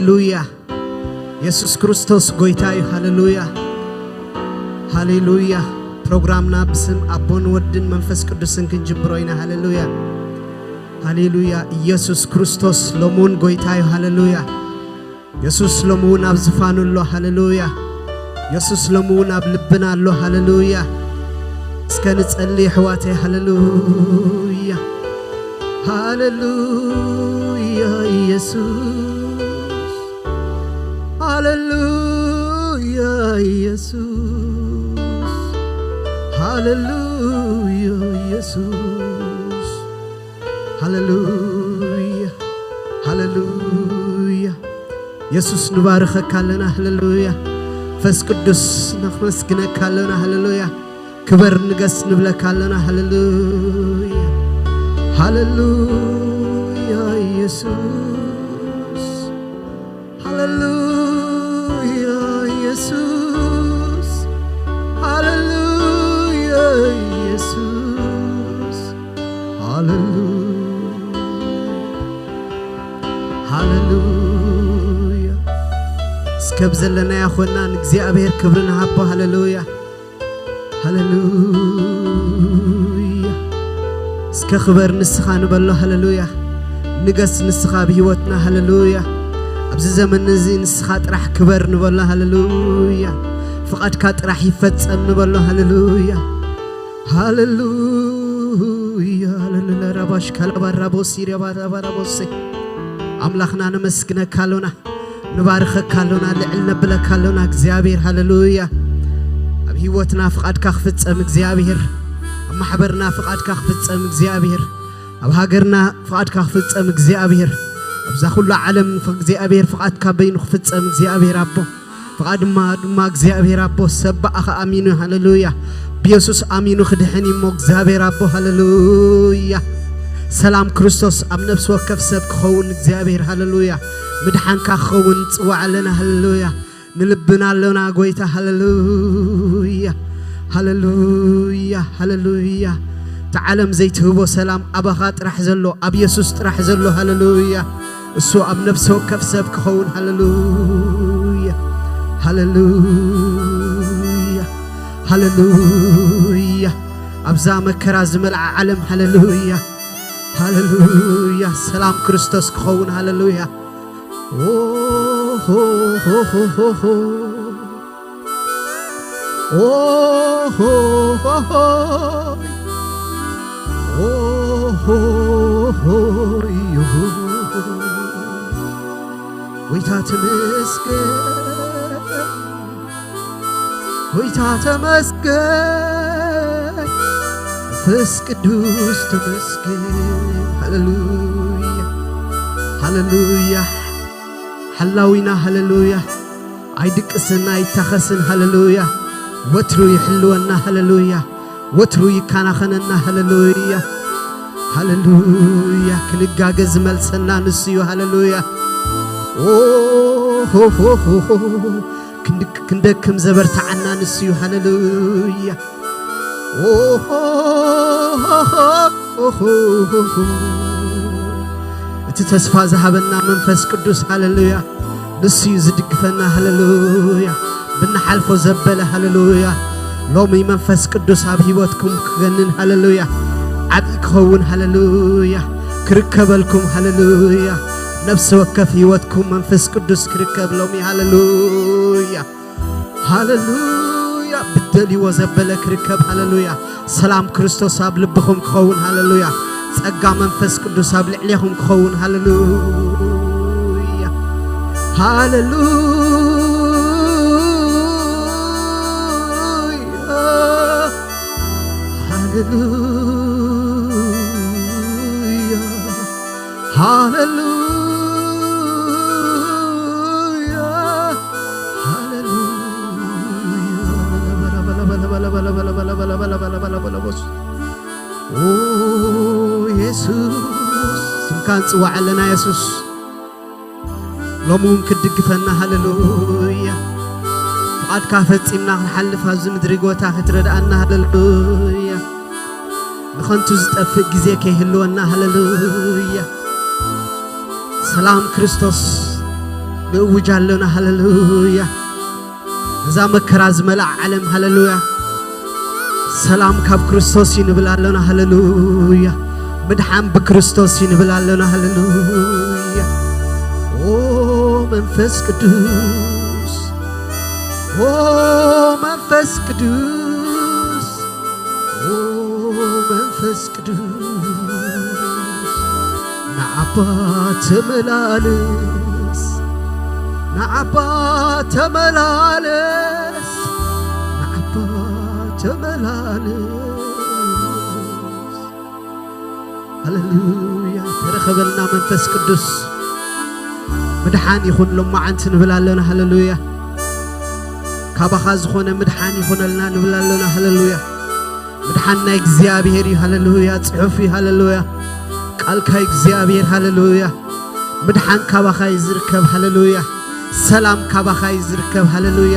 ሃሌሉያ። የሱስ ክርስቶስ ጎይታ እዩ። ሃሌሉያ፣ ሃሌሉያ። ፕሮግራምና ብስም ኣቦን ወድን መንፈስ ቅዱስን ክንጅብሮ ኢና። ሃሌሉያ፣ ሃሌሉያ። ኢየሱስ ክርስቶስ ሎሚ እውን ጎይታ እዩ። ሃሌሉያ። የሱስ ሎሚ እውን ኣብ ዝፋኑ ኣሎ። ሃሌሉያ። የሱስ ሎሚ እውን ኣብ ልብና ኣሎ። ሃሌሉያ። እስከ ንጸሊ ኣሕዋተይ። ሃሌሉያ፣ ሃሌሉያ። ኢየሱስ፣ ሃሌሉያ። ኢየሱስ፣ ሃሌሉያ። ኢየሱስ፣ ሃሌሉያ፣ ሃሌሉያ። የሱስ ንባርኸካ ኣለና። ሃሌሉያ። መንፈስ ቅዱስ ነመስግነካ ኣለና። ሃሌሉያ። ክበር ንገስ ንብለካ ኣለና። ሃሌሉያ፣ ሃሌሉያ። ኢየሱስ፣ ሃሌሉያ። ኢየሱስ፣ ሃሌሉያ። ኢየሱስ፣ ሃሌሉያ፣ ሃሌሉያ። እስከ ብዘለናያ ኾና ንእግዚኣብሔር ክብሪ ንሃቦ። ሃሌሉያ፣ ሃሌሉያ። እስከ ክበር ንስኻ ንበሎ። ሃሌሉያ። ንገስ ንስኻ ኣብ ህይወትና። ሃሌሉያ። ኣብዚ ዘመን እዚ ንስኻ ጥራሕ ክበር ንበሎ። ሃሌሉያ። ፍቓድካ ጥራሕ ይፈጸም ንበሎ። ሃሌሉያ፣ ሃሌሉያ። ሃሌሉያ። ራባሽ ካላባራቦሲ ሪያባራባራቦሲ። ኣምላኽና ነመስግነካ ኣሎና፣ ንባርኸካ ኣሎና፣ ልዕል ነብለካ ኣሎና እግዚኣብሔር። ሃሌሉያ። ኣብ ህይወትና ፍቓድካ ክፍጸም እግዚኣብሔር፣ ኣብ ማሕበርና ፍቓድካ ክፍጸም እግዚኣብሔር፣ ኣብ ሃገርና ፍቓድካ ክፍጸም እግዚኣብሔር፣ ኣብዛ ኩሉ ዓለም እግዚኣብሔር ፍቓድካ በይኑ ክፍጸም እግዚኣብሔር ኣቦ። ፍቓድ ድማ ድማ እግዚኣብሔር ኣቦ ሰብ ብኣኻ ኣሚኑ። ሃሌሉያ። ብየሱስ ኣሚኑ ክድሕን እዩ እሞ እግዚኣብሔር ኣቦ። ሃሌሉያ። ሰላም ክርስቶስ ኣብ ነፍሲ ወከፍ ሰብ ክኸውን እግዚኣብሔር። ሃሌሉያ። ምድሓንካ ክኸውን ንጽዋዕ ኣለና። ሃሌሉያ። ንልብና ኣሎና ጎይታ። ሃሌሉያ፣ ሃሌሉያ፣ ሃሌሉያ። እቲ ዓለም ዘይትህቦ ሰላም ኣባኻ ጥራሕ ዘሎ፣ ኣብ የሱስ ጥራሕ ዘሎ። ሃሌሉያ። እሱ ኣብ ነፍሲ ወከፍ ሰብ ክኸውን። ሃሌሉያ፣ ሃሌሉያ፣ ሃሌሉያ። ኣብዛ መከራ ዝመልዓ ዓለም። ሃሌሉያ፣ ሃሌሉያ። ሰላም ክርስቶስ ክኸውን። ሃሌሉያ። ኦ፣ ሆ፣ ሆ፣ ሆ፣ ሆ፣ ሆ። ኦ፣ ሆ፣ ሆ፣ ሆ። ኦ፣ ሆ፣ ሆ፣ ሆ። ጎይታ ተመስገን፣ ጎይታ ተመስገን፣ መንፈስ ቅዱስ ተመስገን። ሃሌሉያ፣ ሃሌሉያ። ሓላዊና። ሃሌሉያ። ኣይድቅስን ኣይታኸስን። ሃሌሉያ። ወትሩ ይሕልወና። ሃሌሉያ። ወትሩ ይከናኸነና። ሃሌሉያ፣ ሃሌሉያ። ክንጋገ ዝመልሰና ንሱ እዩ። ሃሌሉያ። ኦ፣ ሆ፣ ሆ፣ ሆ፣ ሆ። ክንድ-፣ ክንደክም ዘበርትዓና ንሱ እዩ። ሃሌሉያ። ኦ፣ ሆ፣ ሆ፣ ሆ፣ ሆ፣ ሆ፣ ሆ። እቲ ተስፋ ዝሃበና መንፈስ ቅዱስ። ሃሌሉያ። ንሱ እዩ ዝድግፈና። ሃሌሉያ። ብንሓልፎ ዘበለ። ሃሌሉያ። ሎሚ መንፈስ ቅዱስ ኣብ ህይወትኩም ክገንን። ሃሌሉያ። ዓብዪ ክኸውን። ሃሌሉያ። ክርከበልኩም። ሃሌሉያ። ነፍሲ ወከፍ ህይወትኩም መንፈስ ቅዱስ ክርከብ ሎሚ። ሃሌሉያ፣ ሃሌሉያ። ብደልዎ ዘበለ ክርከብ። ሃሌሉያ። ሰላም ክርስቶስ ኣብ ልብኹም ክኸውን። ሃሌሉያ። ጸጋ መንፈስ ቅዱስ ኣብ ልዕሌኹም ክኸውን። ሃሌሉያ፣ ሃሌሉያ፣ ሃሌሉያ፣ ሃሌሉያ። ሃሌሉያ። ኦ የሱስ፣ ስምካ ንጽዋዕ ኣለና የሱስ። ሎሚ እውን ክትድግፈና። ሃሌሉያ። ፍቓድካ ፈጺምና ክንሓልፍ ኣብዚ ምድሪ ጎታ ክትረድኣና። ሃሌሉያ። ንኸንቱ ዝጠፍእ ግዜ ከይህልወና። ሃሌሉያ። ሰላም ክርስቶስ ንእውጅ ኣሎና። ሃሌሉያ። እዛ መከራ ዝመልኣ ዓለም፣ ሃሌሉያ፣ ሰላም ካብ ክርስቶስ እዩ ንብል ኣሎና። ሃሌሉያ። ምድሓን ብክርስቶስ እዩ ንብል ኣሎና። ሃሌሉያ። ኦ መንፈስ ቅዱስ፣ ኦ መንፈስ ቅዱስ፣ ኦ መንፈስ ቅዱስ፣ ንዓባ ተመላለስ፣ ንዓባ ተመላለስ፣ ንዓባ ተመላለስ። ሃሌሉያ። ተረኸበልና መንፈስ ቅዱስ። ምድሓን ይኹን ሎማዓንቲ ንብል ኣለና። ሃሌሉያ። ካባኻ ዝኾነ ምድሓን ይኹነልና ንብል ኣለና። ሃሌሉያ። ምድሓን ናይ እግዚኣብሔር እዩ። ሃሌሉያ። ጽሑፍ እዩ። ሃሌሉያ። ቃልካ እግዚኣብሔር። ሃሌሉያ። ምድሓን ካባኻ እዩ ዝርከብ። ሃሌሉያ። ሰላም ካባኻ እዩ ዝርከብ። ሃሌሉያ።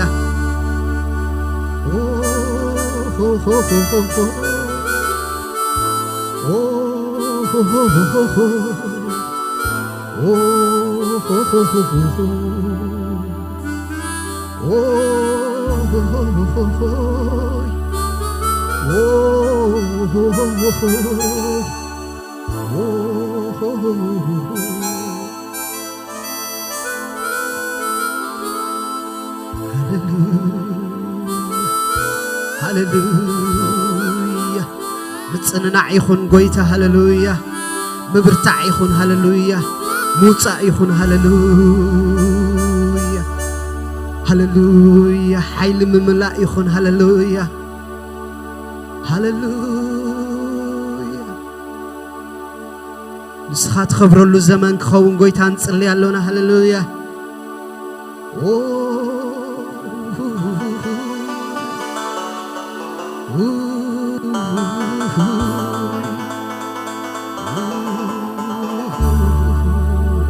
ሃሌሉያ። ምጽንናዕ ይኹን ጎይታ። ሃሌሉያ። ምብርታዕ ይኹን። ሃሌሉያ። ምውጻእ ይኹን። ሃሌሉያ። ሃሌሉያ። ሓይሊ ምምላእ ይኹን። ሃሌሉያ። ሃሌሉያ። ንስኻ ትኸብረሉ ዘመን ክኸውን ጎይታ ንጽሊ ኣሎና። ሃሌሉያ።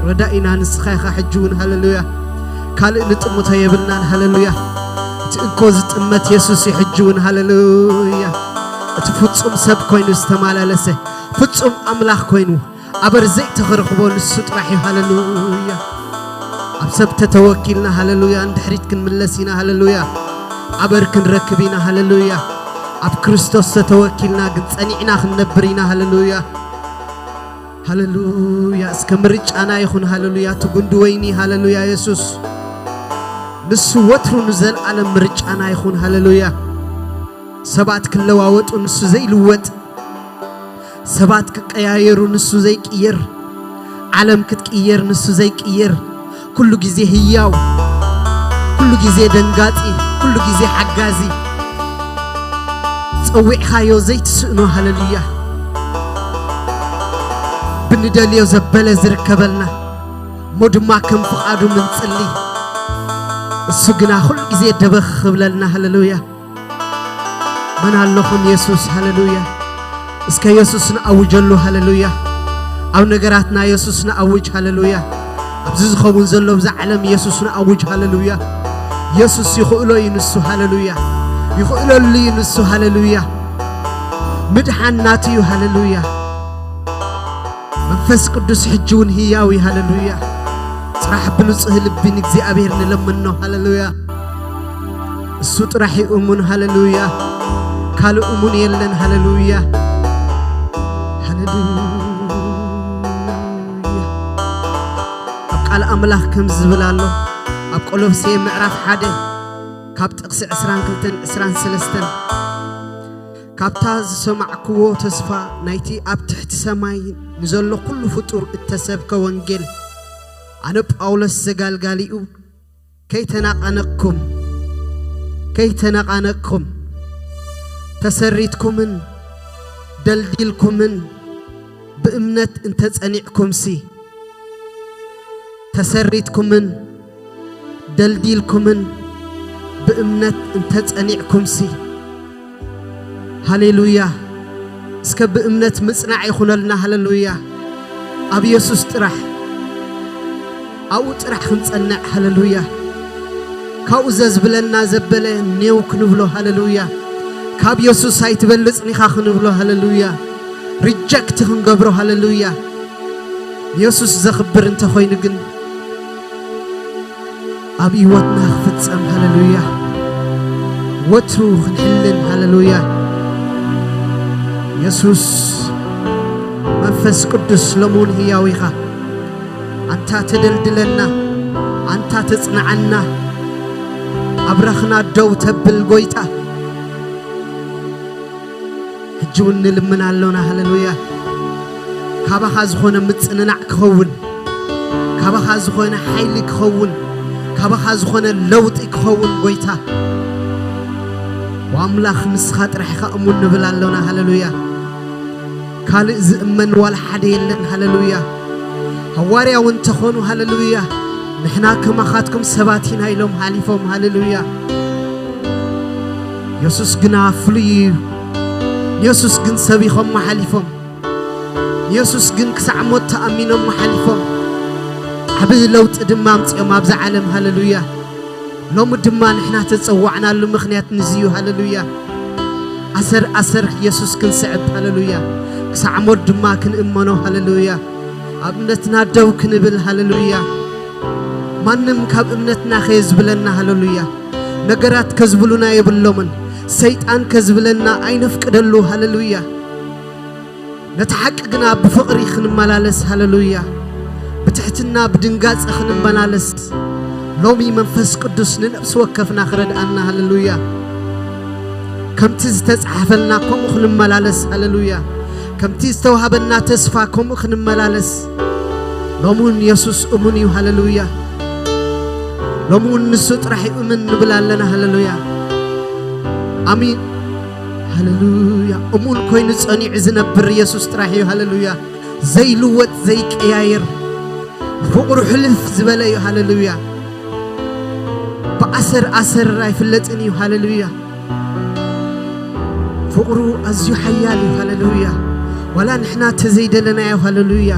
ረዳኢና ንስኻ ኢኻ ሕጂ እውን። ሃሌሉያ። ካልእ ንጥምቶ የብልናን። ሃሌሉያ። እቲ እንኮ ዝጥመት የሱስ እዩ ሕጂ እውን። ሃሌሉያ። እቲ ፍጹም ሰብ ኮይኑ ዝተመላለሰ፣ ፍጹም ኣምላኽ ኮይኑ ኣበር ዘይተኽርኽቦ ንሱ ጥራሕ እዩ። ሃሌሉያ። ኣብ ሰብ ተተወኪልና፣ ሃሌሉያ፣ ንድሕሪት ክንምለስ ኢና። ሃሌሉያ። ኣበር ክንረክብ ኢና። ሃሌሉያ። ኣብ ክርስቶስ ተተወኪልና ግን ጸኒዕና ክንነብር ኢና። ሃሌሉያ። ሃሌሉያ። እስከ ምርጫና ይኹን። ሃሌሉያ። እቲ ጉንዲ ወይኒ፣ ሃሌሉያ፣ የሱስ ንሱ ወትሩ ንዘለኣለም ምርጫና ይኹን። ሃሌሉያ። ሰባት ክለዋወጡ ንሱ ዘይልወጥ፣ ሰባት ክቀያየሩ ንሱ ዘይቅየር፣ ዓለም ክትቅየር ንሱ ዘይቅየር፣ ኩሉ ግዜ ህያው፣ ኩሉ ግዜ ደንጋጺ፣ ኩሉ ግዜ ሓጋዚ፣ ጸዊዕኻዮ ዘይትስእኖ። ሃሌሉያ። ብንደልዮ ዘበለ ዝርከበልና እሞ ድማ ከም ፍቓዱ ምንጽሊ፣ እሱ ግና ኩሉ ግዜ ደበኽ ክብለልና። ሃሌሉያ። መን ኣለኹም የሱስ? ሃሌሉያ። እስከ የሱስ ንኣውጀሉ። ሃሌሉያ። ኣብ ነገራትና የሱስ ንኣውጅ። ሃሌሉያ። ኣብዚ ዝኸውን ዘሎ ብዛ ዓለም የሱስ ንኣውጅ። ሃሌሉያ። የሱስ ይኽእሎ እዩ ንሱ። ሃሌሉያ። ይኽእለሉ እዩ ንሱ። ሃሌሉያ። ምድሓን ናቱ እዩ። ሃሌሉያ። መንፈስ ቅዱስ ሕጂ እውን ህያው እዩ። ሃሌሉያ። ጽራሕ ብንጹህ ልቢ ንእግዚኣብሔር ንለምኖ። ሃሌሉያ። እሱ ጥራሕ እዩ እሙን። ሃሌሉያ። ካልእ እሙን የለን። ሃሌሉያ። ሃሌሉያ። ኣብ ቃል ኣምላኽ ከም ዝብል ኣሎ፣ ኣብ ቆሎሴ ምዕራፍ ሓደ ካብ ጥቕሲ ዕስራን ክልተን ዕስራን ሰለስተን፣ ካብታ ዝሰማዕክዎ ተስፋ ናይቲ ኣብ ትሕቲ ሰማይ ንዘሎ ኩሉ ፍጡር እተሰብከ ወንጌል፣ ኣነ ጳውሎስ ዘጋልጋሊኡ፣ ከይተናቓነቕኩም፣ ከይተናቓነቕኩም፣ ተሰሪትኩምን ደልዲልኩምን ብእምነት እንተጸኒዕኩምሲ፣ ተሰሪትኩምን ደልዲልኩምን ብእምነት እንተጸኒዕኩምሲ፣ ሃሌሉያ። እስከ ብእምነት ምጽናዕ ይኹነልና። ሃሌሉያ። ኣብ የሱስ ጥራሕ፣ ኣብኡ ጥራሕ ክንጸንዕ። ሃሌሉያ። ካብኡ ዘዝብለና ዘበለ ኔው ክንብሎ። ሃሌሉያ። ካብ የሱስ ኣይትበልጽን ኢኻ ክንብሎ። ሃሌሉያ። ሪጀክት ክንገብሮ። ሃሌሉያ። የሱስ ዘኽብር እንተኾይኑ ግን ኣብ ህይወትና ክፍጸም። ሃሌሉያ። ወትሩ ክንሕልን። ሃሌሉያ። የሱስ መንፈስ ቅዱስ ሎሙን ህያው ኢኻ። ኣንታ ተደልድለና፣ ኣንታ ተጽንዓና፣ ኣብራኽና ደው ተብል ጎይታ፣ ሕጂ እውን ንልምን ኣሎና። ሃሌሉያ። ካባኻ ዝኾነ ምጽንናዕ ክኸውን፣ ካባኻ ዝኾነ ሓይሊ ክኸውን፣ ካባኻ ዝኾነ ለውጢ ክኸውን ጎይታ። ኣምላኽ ንስኻ ጥራሕ ኢኻ እሙን ንብል ኣሎና። ሃሌሉያ። ካልእ ዝእመን ዋላ ሓደ የለን። ሃሌሉያ። ሃዋርያ እውን እንተኾኑ፣ ሃሌሉያ፣ ንሕና ከማኻትኩም ሰባት ኢና ኢሎም ሓሊፎም። ሃሌሉያ። የሱስ ግና ፍሉይ እዩ። የሱስ ግን ሰቢኾሞ ሓሊፎም። የሱስ ግን ክሳዕ ሞት ተኣሚኖሞ ሓሊፎም። ዓቢ ለውጢ ድማ ኣምጺኦም ኣብዛ ዓለም። ሃሌሉያ። ሎሚ ድማ ንሕና ተጸዋዕናሉ ምኽንያት ንዚ እዩ። ሃሌሉያ። ኣሰር ኣሰር የሱስ ክንስዕብ። ሃሌሉያ። ክሳዕ ሞት ድማ ክንእመኖ። ሃሌሉያ። ኣብ እምነትና ደው ክንብል። ሃሌሉያ። ማንም ካብ እምነትና ከየዝብለና። ሃሌሉያ። ነገራት ከዝብሉና የብሎምን። ሰይጣን ከዝብለና ኣይነፍቅደሉ። ሃሌሉያ። ነቲ ሓቂ ግና ብፍቕሪ ክንመላለስ። ሃሌሉያ። ብትሕትና ብድንጋጸ ክንመላለስ። ሎሚ መንፈስ ቅዱስ ንነፍሲ ወከፍና ክረድኣና። ሃሌሉያ። ከምቲ ዝተጻሕፈልና ከምኡ ክንመላለስ። ሃሌሉያ። ከምቲ ዝተዋህበና ተስፋ ከምኡ ክንመላለስ። ሎሚ እውን የሱስ እሙን እዩ። ሃሌሉያ። ሎሚ እውን ንሱ ጥራሕ እዩ እሙን ንብል ኣለና። ሃሌሉያ። ኣሚን። ሃሌሉያ። እሙን ኮይኑ ጸኒዑ ዝነብር የሱስ ጥራሕ እዩ። ሃሌሉያ። ዘይልወጥ፣ ዘይቀያየር፣ ፍቕሩ ሕልፍ ዝበለ እዩ። ሃሌሉያ። ብኣሰር ኣሰር ኣይፍለጥን እዩ። ሃሌሉያ። ፍቕሩ ኣዝዩ ሓያል እዩ። ሃሌሉያ። ዋላ ንሕና ተዘይደለናዮ። ሃሌሉያ።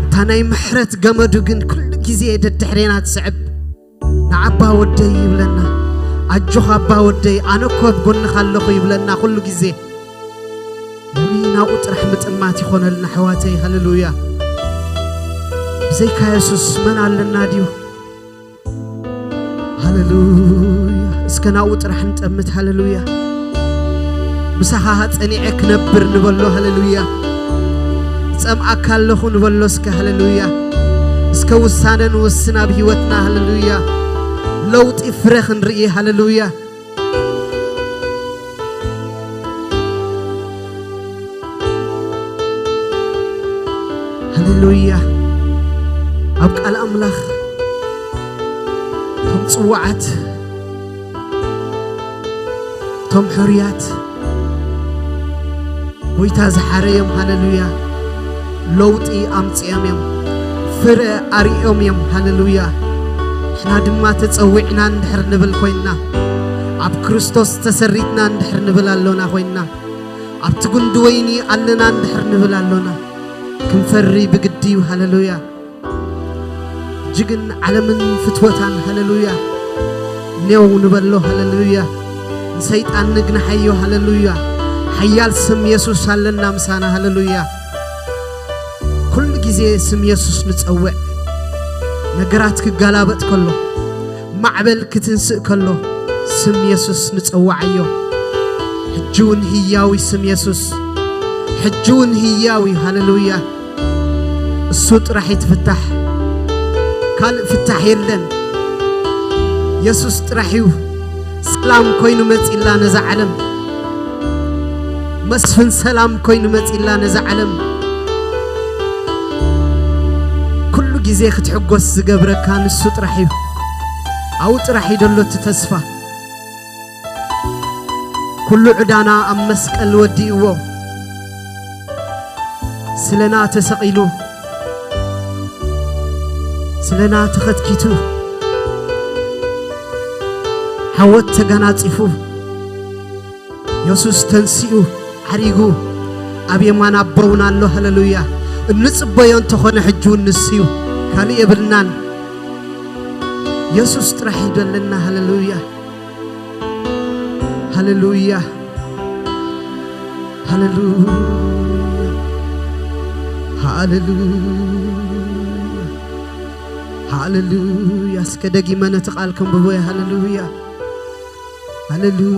እታ ናይ ምሕረት ገመዱ ግን ኩሉ ግዜ ደድሕሬና ትስዕብ። ንዓባ ወደይ ይብለና። ኣጆኻ ኣባ ወደይ፣ ኣነ እኮ ኣብ ጎንኻ ኣለኹ ይብለና ኩሉ ግዜ። ሎሚ ናብኡ ጥራሕ ምጥማት ይኾነልና ኣሕዋተይ። ሃሌሉያ። ብዘይካ የሱስ መን ኣለና ድዩ? ሃሌሉያ። እስከ ናብኡ ጥራሕ ንጠምት። ሃሌሉያ። ምሳኻ ጸኒዐ ክነብር ንበሎ። ሃሌሉያ። ጸምኣካ ኣለኹ ንበሎ እስከ። ሃሌሉያ። እስከ ውሳነ ንውስን ኣብ ህይወትና። ሃሌሉያ። ለውጢ ፍረ ክንርኢ። ሃሌሉያ። ሃሌሉያ። ኣብ ቃል ኣምላኽ እቶም ጽዋዓት፣ እቶም ሕሩያት፣ ጎይታ ዝሓረዮም፣ ሃሌሉያ፣ ለውጢ ኣምጺኦም እዮም፣ ፍረ ኣርእዮም እዮም። ሃሌሉያ። ንሕና ድማ ተጸዊዕና እንድሕር ንብል ኮይንና፣ ኣብ ክርስቶስ ተሰሪትና እንድሕር ንብል ኣሎና ኮይንና፣ ኣብቲ ጉንዲ ወይኒ ኣለና እንድሕር ንብል ኣሎና፣ ክንፈሪ ብግዲ እዩ። ሃሌሉያ። እጅግን ዓለምን ፍትወታን፣ ሃሌሉያ፣ ኔው ንበሎ። ሃሌሉያ። ንሰይጣን ንግንሓዮ። ሃሌሉያ። ሓያል ስም የሱስ ኣለና ምሳና። ሃሌሉያ። ኩሉ ግዜ ስም የሱስ ንጸውዕ። ነገራት ክጋላበጥ ከሎ፣ ማዕበል ክትንስእ ከሎ፣ ስም የሱስ ንጸውዓዮ። ሕጂ እውን ህያው እዩ ስም የሱስ። ሕጂ እውን ህያው እዩ። ሃሌሉያ። እሱ ጥራሕ እዩ እቲ ፍታሕ። ካልእ ፍታሕ የለን። የሱስ ጥራሕ እዩ ሰላም ኮይኑ መጺላ ነዛ ዓለም። መስፍን ሰላም ኮይኑ መጺላ ነዛ ዓለም። ኩሉ ግዜ ክትሕጎስ ዝገብረካ ንሱ ጥራሕ እዩ። ኣብኡ ጥራሕ እዩ ዘሎ እቲ ተስፋ። ኩሉ ዕዳና ኣብ መስቀል ወዲእዎ። ስለና ተሰቒሉ፣ ስለና ተኸትኪቱ፣ ዓወት ተጋናጺፉ፣ የሱስ ተንሲኡ፣ ዓሪጉ፣ ኣብ የማን ኣቦ እውን ኣሎ። ሃሌሉያ። እንጽበዮ እንተኾነ ሕጂ እውን ንሱ እዩ። ካልእ የብልናን። የሱስ ጥራሕ እዩ ዘለና። ሃሌሉያ። ሃሌሉያ። ሃሌሉያ። ሃሌሉያ። ሃሌሉያ። እስከ ደጊመ ነቲ ቃል ከንብቦ እየ። ሃሌሉያ፣ ሃሌሉያ።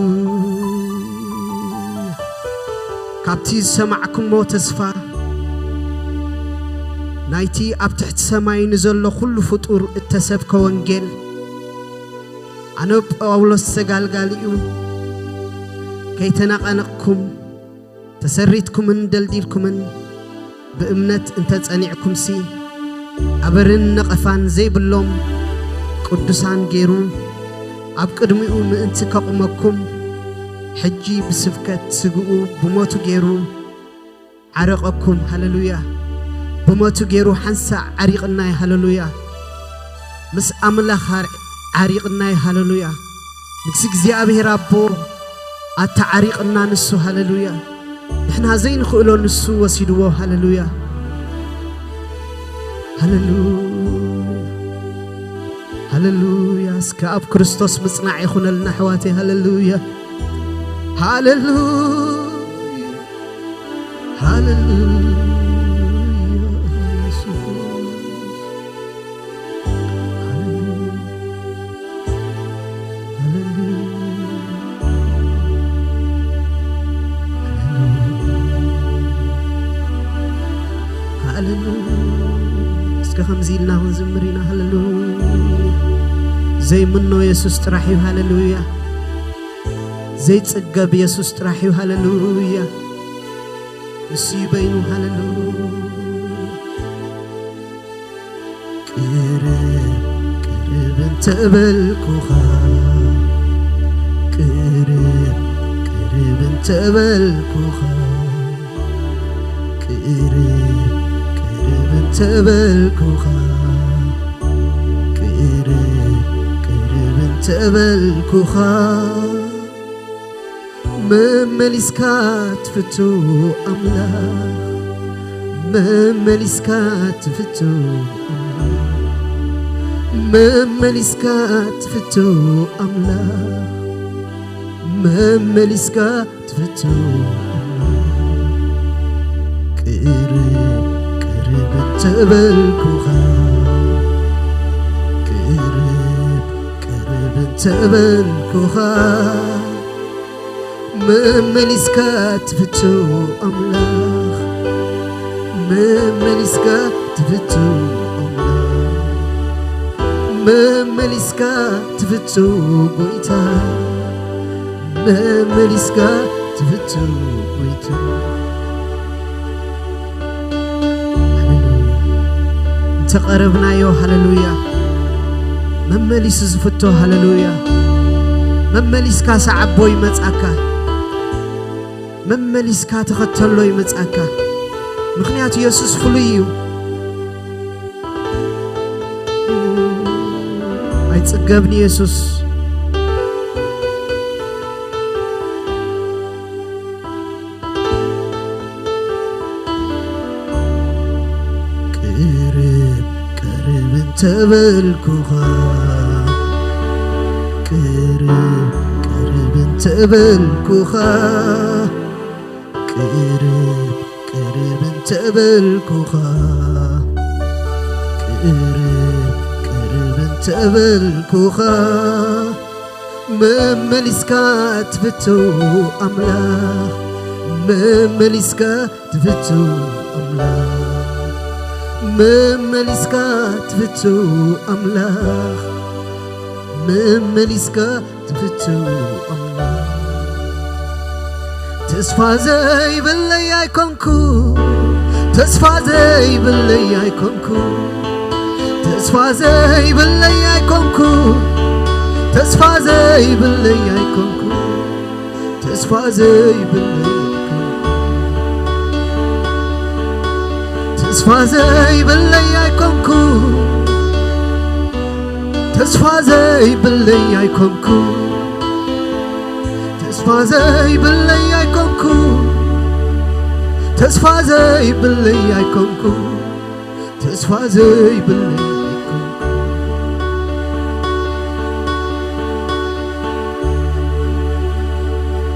ካብቲ ዝሰማዕኩሞ ተስፋ ናይቲ ኣብ ትሕቲ ሰማይ ንዘሎ ኩሉ ፍጡር እተሰብከ ወንጌል፣ ኣነ ጳውሎስ ሰጋልጋሊኡ ከይተናቐነቕኩም፣ ተሰሪትኩምን ደልዲልኩምን ብእምነት እንተ ጸኒዕኩምሲ፣ ኣበርን ነቐፋን ዘይብሎም ቅዱሳን ገይሩ ኣብ ቅድሚኡ ምእንቲ ከቑመኩም፣ ሕጂ ብስብከት ስግኡ ብሞቱ ገይሩ ዓረቐኩም። ሃሌሉያ። ብሞቱ ገይሩ ሓንሳእ ዓሪቕናይ። ሃሌሉያ። ምስ ኣምላኽ ዓር-፣ ዓሪቕናይ። ሃሌሉያ። ንግሲ እግዚኣብሔር ኣቦ ኣተዓሪቕና ንሱ። ሃሌሉያ። ንሕና ዘይንኽእሎ ንሱ ወሲድዎ። ሃሌሉያ፣ ሃሌሉያ፣ ሃሌሉያ። እስከ ኣብ ክርስቶስ ምጽናዕ ይኹነልና ኣሕዋተይ። ሃሌሉያ፣ ሃሌሉያ፣ ሃሌሉያ። ኢየሱስ። ሃሌሉያ። ሃሌሉያ። ሃሌሉያ። እስከ ከምዚ ኢልና ክንዝምር ኢና። ሃሌሉያ። ዘይምኖ የሱስ ጥራሕ እዩ። ሃሌሉያ። ዘይጽገብ የሱስ ጥራሕ እዩ። ሃሌሉያ። ንሱ እዩ በይኑ። ሃሌሉያ። ቅርብ ቅርብ እንተበልኩኻ፣ ቅርብ ቅርብ እንተበልኩኻ፣ ቅርብ ቅርብ እንተበልኩኻ፣ ቅርብ ቅርብ እንተበልኩኻ፣ መመሊስካ ትፍቱ ኣምላኽ፣ መመሊስካ ትፍቱ ኣምላኽ፣ መመሊስካ ትፍቱ ኣምላኽ፣ መመሊስካ ትፍቱ ኣምላኽ። ቅርብ ቅርብ እንተበልኩኻ፣ ቅርብ ቅርብ እንተበልኩኻ፣ መመሊስካ ትፍቱ ኣምላኽ፣ መመሊስካ ትፍቱ ኣምላኽ፣ መመሊስካ ትፍቱ ጎይታ፣ መመሊስካ ትፍቱ ጎይታ። ሃሌሉያ። እንተቐረብናዮ፣ ሃሌሉያ፣ መመሊሱ ዝፍቶ፣ ሃሌሉያ። መመሊስካ ሰዓቦ ይመጻካ፣ መመሊስካ ተኸተሎ ይመጻካ። ምኽንያቱ የሱስ ፍሉይ እዩ። ኣይጽገብን የሱስ። ቅርብ ቅርብ እንተበልኩኻ፣ ቅርብ ቅርብ እንተበልኩኻ፣ ቅርብ ቅርብ እንተበልኩኻ፣ ቅርብ ቅርብ እንተበልኩኻ፣ መመሊስካ ትፍቱ ኣምላኽ፣ መመሊስካ ትፍቱ ኣምላኽ፣ መመሊስካ ትፍቱ ኣምላኽ፣ መመሊስካ ትፍቱ ኣምላኽ። ተስፋ ዘይብለይ ኣይኮንኩ፣ ተስፋ ዘይብለይ ኣይኮንኩ፣ ተስፋ ዘይብለይ ኣይኮንኩ፣ ተስፋ ዘይብለይ ኣይኮንኩ፣ ተስፋ ዘይብለይ ኣይኮንኩ፣ ተስፋ ዘይብለይ ኣይኮንኩ፣ ተስፋ ዘይብለይ ኣይኮንኩ፣ ተስፋ ዘይብለይ ኣይኮንኩ፣ ተስፋ ዘይብለይ ኣይኮንኩ፣ ተስፋ ዘይብለይ ኣይኮንኩ፣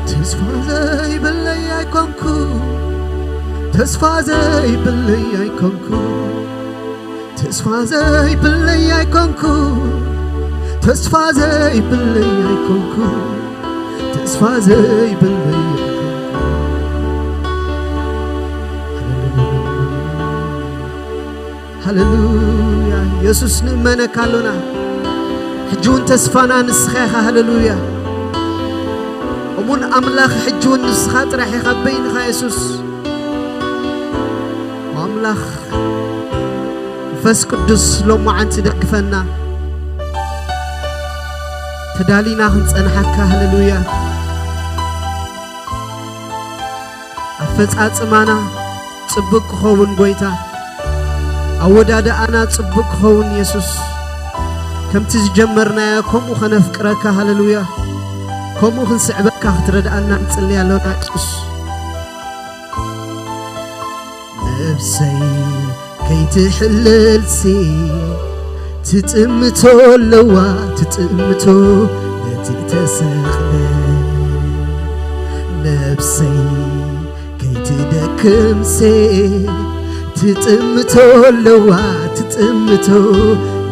ተስፋ ዘይብለይ ኣይኮንኩ፣ ተስፋ ዘይብለይ ኣይኮንኩ፣ ተስፋ ዘይብለይ ኣይኮንኩ፣ ተስፋ ዘይብለይ ኣይኮንኩ፣ ተስፋ ዘይብለይ ኣይኮንኩ። ሃሌሉያ። የሱስ ንእመነካ ኣሎና። ሕጂ እውን ተስፋና ንስኻ ኢኻ። ሃሌሉያ። እሙን ኣምላኽ ሕጂ እውን ንስኻ ጥራሕ ኢኻ በይንኻ የሱስ። ኣምላኽ መንፈስ ቅዱስ ሎማዓንቲ ደግፈና። ተዳሊና ክንጸንሓካ። ሃሌሉያ። ኣፈጻጽማና ጽቡቕ ክኸውን ጎይታ፣ ኣወዳድኣና ጽቡቕ ክኸውን የሱስ፣ ከምቲ ዝጀመርናዮ ከምኡ ከነፍቅረካ። ሃሌሉያ። ከምኡ ክንስዕበካ ክትረድኣና ንጽሊ ኣሎና የሱስ። ነብሰይ ከይትሕለልሲ ትጥምቶ ኣለዋ፣ ትጥምቶ ነቲ ተሰቕለ። ነብሰይ ከይትደክምሲ ትጥምቶ ኣለዋ፣ ትጥምቶ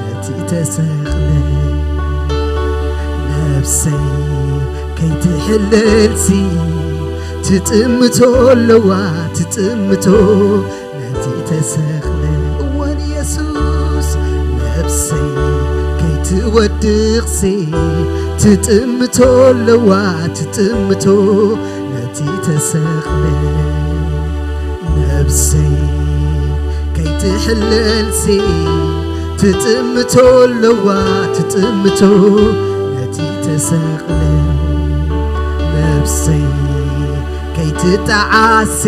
ነቲ ተሰቕለ። ነብሰይ ከይትሕለልሲ ትጥምቶ ኣለዋ፣ ትጥምቶ ነቲ ተሰቕለ። እወ ንየሱስ ነብሰይ ከይትወድቕሲ ትጥምቶ ኣለዋ፣ ትጥምቶ ነቲ ተሰቕለ። ነብሰይ ከይትሕለልሲ ትጥምቶ ኣለዋ፣ ትጥምቶ ነቲ ተሰቕለ። ነብሰይ ከይትጠዓሲ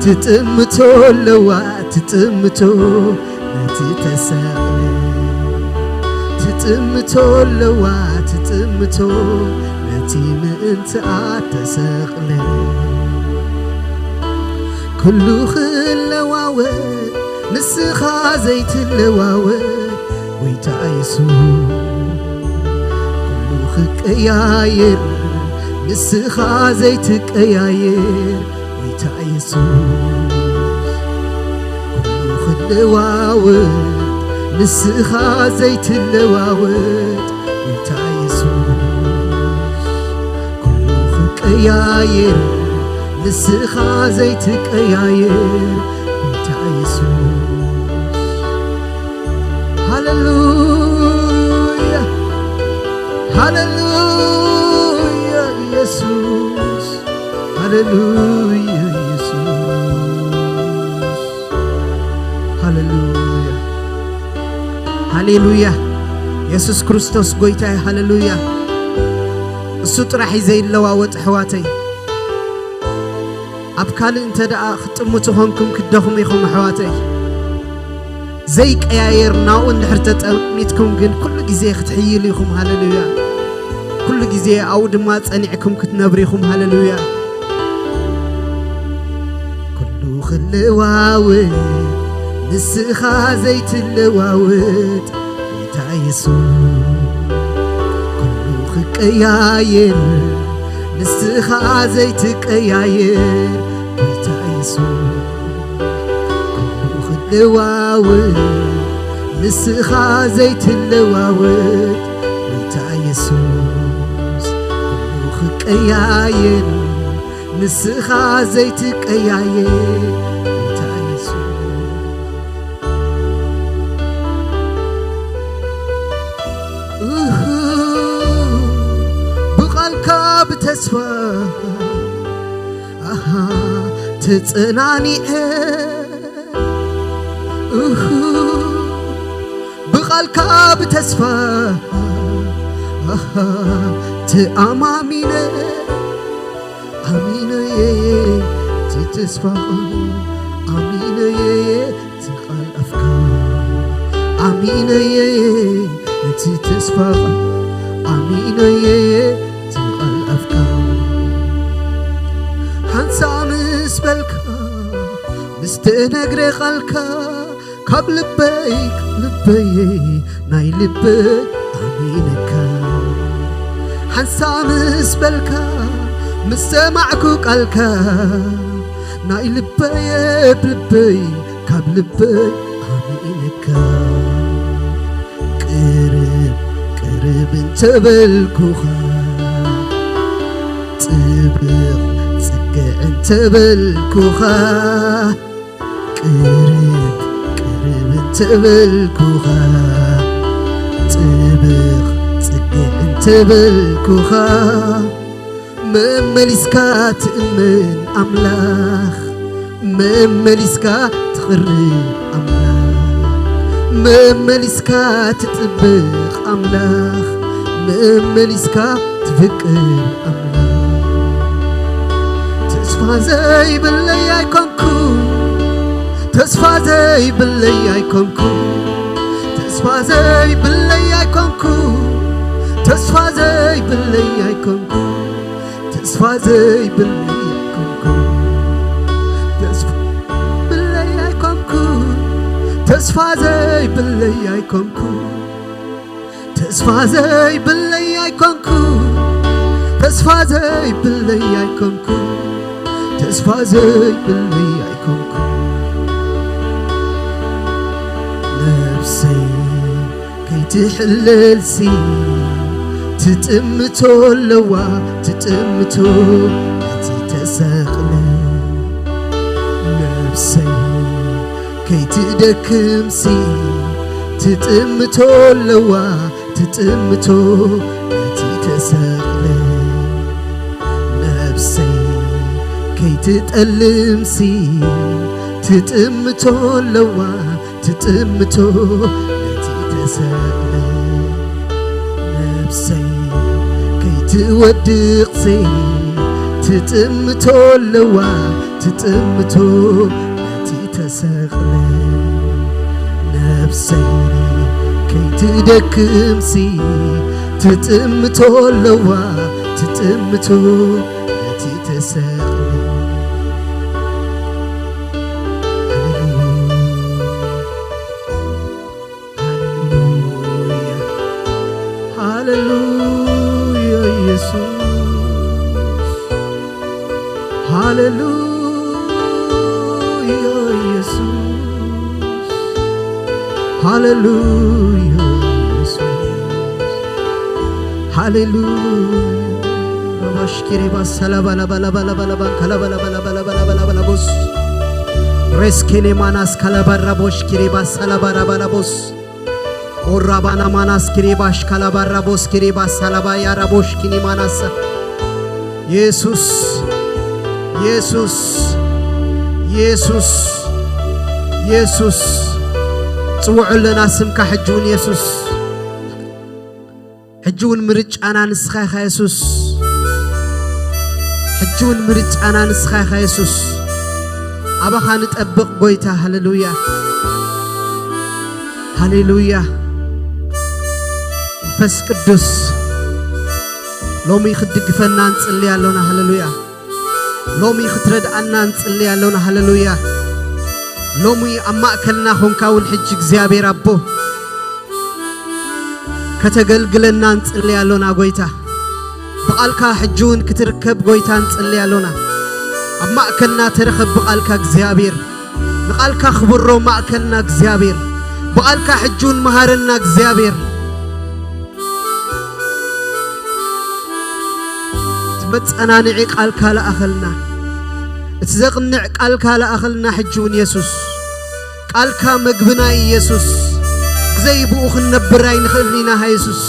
ትጥምቶ ኣለዋ፣ ትጥምቶ ነቲ ተሰቕለ። ትጥምቶ ኣለዋ፣ ትጥምቶ ነቲ ምእንትኣ ተሰቕለ። ኩሉ ክለዋወጥ ንስኻ ዘይትለዋወጥ ጎይታ የሱስ፣ ኩሉ ክቀያየር ንስኻ ዘይትቀያየር ጎይታ የሱስ፣ ኩሉ ክለዋወጥ ንስኻ ዘይትለዋወጥ ጎይታ የሱስ፣ ኩሉ ክቀያየር ንስኻ ዘይትቀያየር ጎይታ የሱስ። ሃሌሉያ፣ ሃሌሉያ የሱስ፣ ሃሌሉያ የሱስ፣ ሃሌሉያ፣ ሃሌሉያ። የሱስ ክርስቶስ ጎይታ እዩ። ሃሌሉያ። እሱ ጥራሕ እዩ ዘይለዋወጥ ኣሕዋተይ። ኣብ ካልእ እንተ ደኣ ክትጥምቱ ኾንኩም ክትደኽሙ ኢኹም ኣሕዋተይ። ዘይቀያየር ናብኡ እንድሕር ተጠሚትኩም ግን ኩሉ ግዜ ክትሕይሉ ኢኹም። ሃሌሉያ። ኩሉ ግዜ ኣብኡ ድማ ጸኒዕኩም ክትነብሩ ኢኹም። ሃሌሉያ። ኩሉ ክለዋወጥ ንስኻ ዘይትለዋወጥ ጎይታ የሱስ፣ ኩሉ ክቀያየር ንስኻ ዘይትቀያየር ጎይታ የሱስ፣ ኩሉ ክለዋወጥ ንስኻ ዘይትለዋወጥ ጎይታ የሱስ፣ ኩሉ ክቀያየር ንስኻ ዘይትቀያየር ጎይታ የሱስ። እህ፣ ብቓልካ ብተስፋ፣ ኣሃ፣ ተጸናኒዐ፣ እህ፣ ብቓልካ ብተስፋ፣ ኣሃ፣ ተኣማሚነ፣ ኣሚነየ እቲ ተስፋ ቃል፣ ኣሚነየ እቲ ቃል ኣፍካ፣ ኣሚነየ እቲ ተስፋ ቃል፣ ኣሚነየ እቲ ቃል ኣፍካ። ሓንሳእ ምስ በልካ፣ ምስ ተነግረ ቃልካ፣ ካብ ልበይ፣ ካብ ልበይ፣ ናይ ልበይ ኣሚነካ። ሓንሳእ ምስ በልካ፣ ምስ ሰማዕኩ ቃልካ፣ ናይ ልበይ፣ ልበይ፣ ካብ ልበይ ኣሚነ። ኢልካ ቅርብ ቅርብ እንተበልኩኻ፣ ጽብቕ ጽግዕ እንተበልኩኻ፣ ቅርብ ቅርብ እንተበልኩኻ፣ ጽብቕ ጽግዕ እንተበልኩኻ፣ መመሊስካ ትእመን ኣምላኽ፣ መመሊስካ ትቕርብ ኣምላኽ፣ መመሊስካ ትጥብቕ ኣምላኽ፣ መመሊስካ ትፍቅር ኣምላኽ። ተስፋ ዘይብለይ ኣይኮንኩ፣ ተስፋ ዘይብለይ ኣይኮንኩ፣ ተስፋ ዘይብለይ ኣይኮንኩ፣ ተስፋ ዘይብለይ ኣይኮንኩ፣ ተስፋ ዘይብለይ ኣይኮንኩ፣ ተስፋ ብለይ ኣይኮንኩ፣ ተስፋ ዘይብለይ ኣይኮንኩ፣ ተስፋ ዘይብለይ ኣይኮንኩ፣ ተስፋ ዘይብለይ ኣይኮንኩ፣ ተስፋ ዘይብለይ ኣይኮንኩ። ነፍሰይ ከይትሕለልሲ ትጥምቶ ኣለዋ፣ ትጥምቶ ነቲ ተሰቕለ። ነፍሰይ ከይትደክምሲ ትጥምቶ ኣለዋ፣ ትጥምቶ ነቲ ተሰቕለ። ነፍሰይ ከይትጠልምሲ ትጥምቶ ኣለዋ፣ ትጥምቶ ነቲ ተሰቕለ። ነፍሰይ ከይትወድቕሲ ትጥምቶ ኣለዋ፣ ትጥምቶ ነቲ ተሰቕለ። ነፍሰይ ከይትደክምሲ ትጥምቶ ኣለዋ፣ ትጥምቶ ነቲ ተሰቕለ። ሃሌሉያ፣ ሃሌሉያ ኢየሱስ፣ ሃሌሉያ ኢየሱስ፣ ሃሌሉያ ኢየሱስ፣ ሃሌሉያ። ረባሽ ኪሪባ ሰላባ ላባ ላባ ላባ ላባ ካላባ ላባ ላባ ላባ ላባ ላባ ላቦስ ሬስኬኔ ማናስ ካላባ ራቦሽ ኪሪባ ሰላባ ራባ ላቦስ ኦራባና ማናስ ኪሪባሽ ካላባ ራቦስ ኪሪባ ሰላባ ያራቦሽ ኪኒ ማናሳ። ኢየሱስ፣ ኢየሱስ፣ ኢየሱስ፣ ኢየሱስ፣ ጽውዑ ኣለና ስምካ ሕጂ እውን ኢየሱስ። ሕጂ እውን ምርጫና ንስኻ ኢኻ የሱስ። ሕጂ እውን ምርጫና ንስኻ ኢኻ የሱስ። ኣባኻ ንጠብቕ ጎይታ። ሃሌሉያ፣ ሃሌሉያ። መንፈስ ቅዱስ ሎሚ ክትድግፈና ንጽሊ ኣሎና። ሃሌሉያ። ሎሚ ክትረድኣና ንጽሊ ኣሎና። ሃሌሉያ። ሎሚ ኣብ ማእከልና ኾንካ እውን ሕጂ እግዚኣብሔር ኣቦ ከተገልግለና ንጽሊ ኣሎና ጎይታ። ብቓልካ ሕጂ እውን ክትርከብ ጎይታ ንጽሊ ኣሎና። ኣብ ማእከልና ተረኸብ ብቓልካ እግዚኣብሔር። ንቓልካ ክብሮ ማእከልና እግዚኣብሔር። ብቓልካ ሕጂ እውን መሃረና እግዚኣብሔር። እቲ መጸናንዒ ቃልካ ለኣኸልና። እቲ ዘቕንዕ ቃልካ ለኣኸልና ሕጂ እውን የሱስ። ቃልካ መግብና እዩ የሱስ። ብዘይ ብኡ ክንነብር ኣይንኽእልን ኢና የሱስ።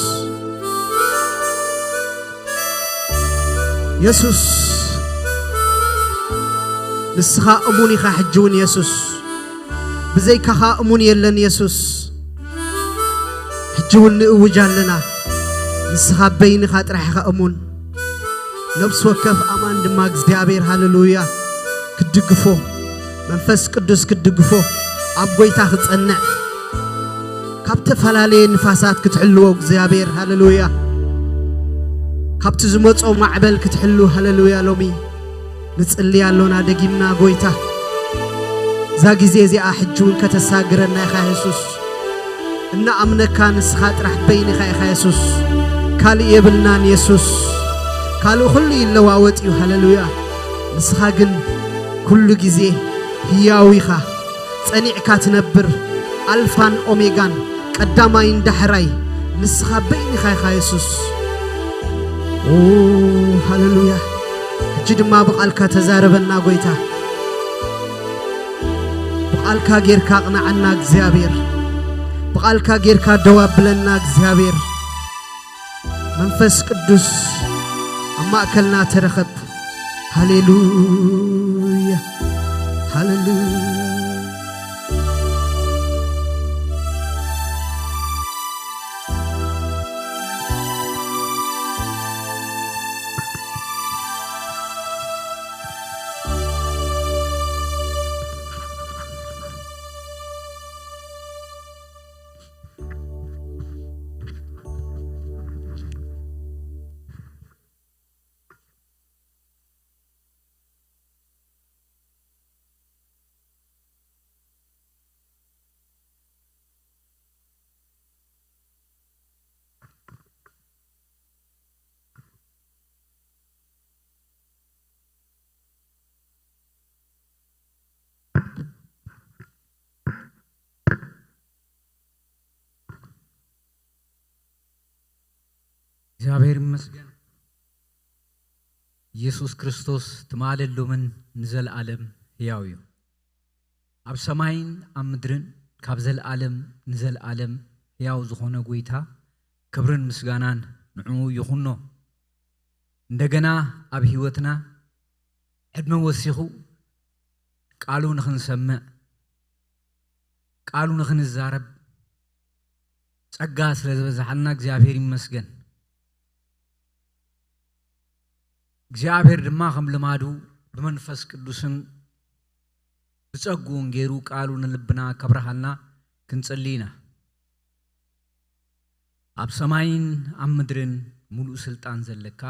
የሱስ፣ ንስኻ እሙን ኢኻ ሕጂ እውን የሱስ። ብዘይካኻ እሙን የለን የሱስ። ሕጂ እውን ንእውጅ ኣለና። ንስኻ በይንኻ ጥራሕ ኢኻ እሙን። ነፍሲ ወከፍ ኣማን ድማ እግዚኣብሔር፣ ሃሌሉያ፣ ክትድግፎ፣ መንፈስ ቅዱስ ክትድግፎ፣ ኣብ ጎይታ ክጸንዕ፣ ካብ ዝተፈላለየ ንፋሳት ክትሕልዎ እግዚኣብሔር፣ ሃሌሉያ፣ ካብቲ ዝመጾ ማዕበል ክትሕሉ፣ ሃሌሉያ፣ ሎሚ ንጽሊ ኣሎና ደጊምና ጎይታ። እዛ ግዜ እዚኣ ሕጂ እውን ከተሳግረና ኢኻ የሱስ። እናኣምነካ ንስኻ ጥራሕ በይንኻ ኢኻ የሱስ። ካልእ የብልናን የሱስ። ካልእ ኩሉ ይለዋወጥ እዩ። ሃሌሉያ። ንስኻ ግን ኩሉ ግዜ ህያው ኢኻ። ጸኒዕካ ትነብር። ኣልፋን ኦሜጋን፣ ቀዳማይን ዳሕራይ፣ ንስኻ በይንኻ ኢኻ የሱስ። ኦ፣ ሃሌሉያ። ሕጂ ድማ ብቓልካ ተዛረበና ጐይታ። ብቓልካ ጌርካ ኣቕንዓና እግዚኣብሔር። ብቓልካ ጌርካ ደው ኣብለና እግዚኣብሔር። መንፈስ ቅዱስ ኣብ ማእከልና ተረኸብ። ሃሌሉያ፣ ሃሌሉያ። እግዚኣብሔር ይመስገን። ኢየሱስ ክርስቶስ ትማልን ሎምን ንዘለኣለም ሕያው እዩ። ኣብ ሰማይን ኣብ ምድርን ካብ ዘለኣለም ንዘለኣለም ሕያው ዝኾነ ጐይታ ክብርን ምስጋናን ንዕኡ ይኹኖ። እንደገና ኣብ ህይወትና ዕድመ ወሲኹ ቃሉ ንኽንሰምዕ፣ ቃሉ ንኽንዛረብ ጸጋ ስለ ዝበዝሓልና እግዚኣብሔር ይመስገን። እግዚኣብሔር ድማ ከም ልማዱ ብመንፈስ ቅዱስን ብጸግኡን ገይሩ ቃሉ ንልብና ከብርሃልና ክንጽሊ ኢና። ኣብ ሰማይን ኣብ ምድርን ምሉእ ስልጣን ዘለካ፣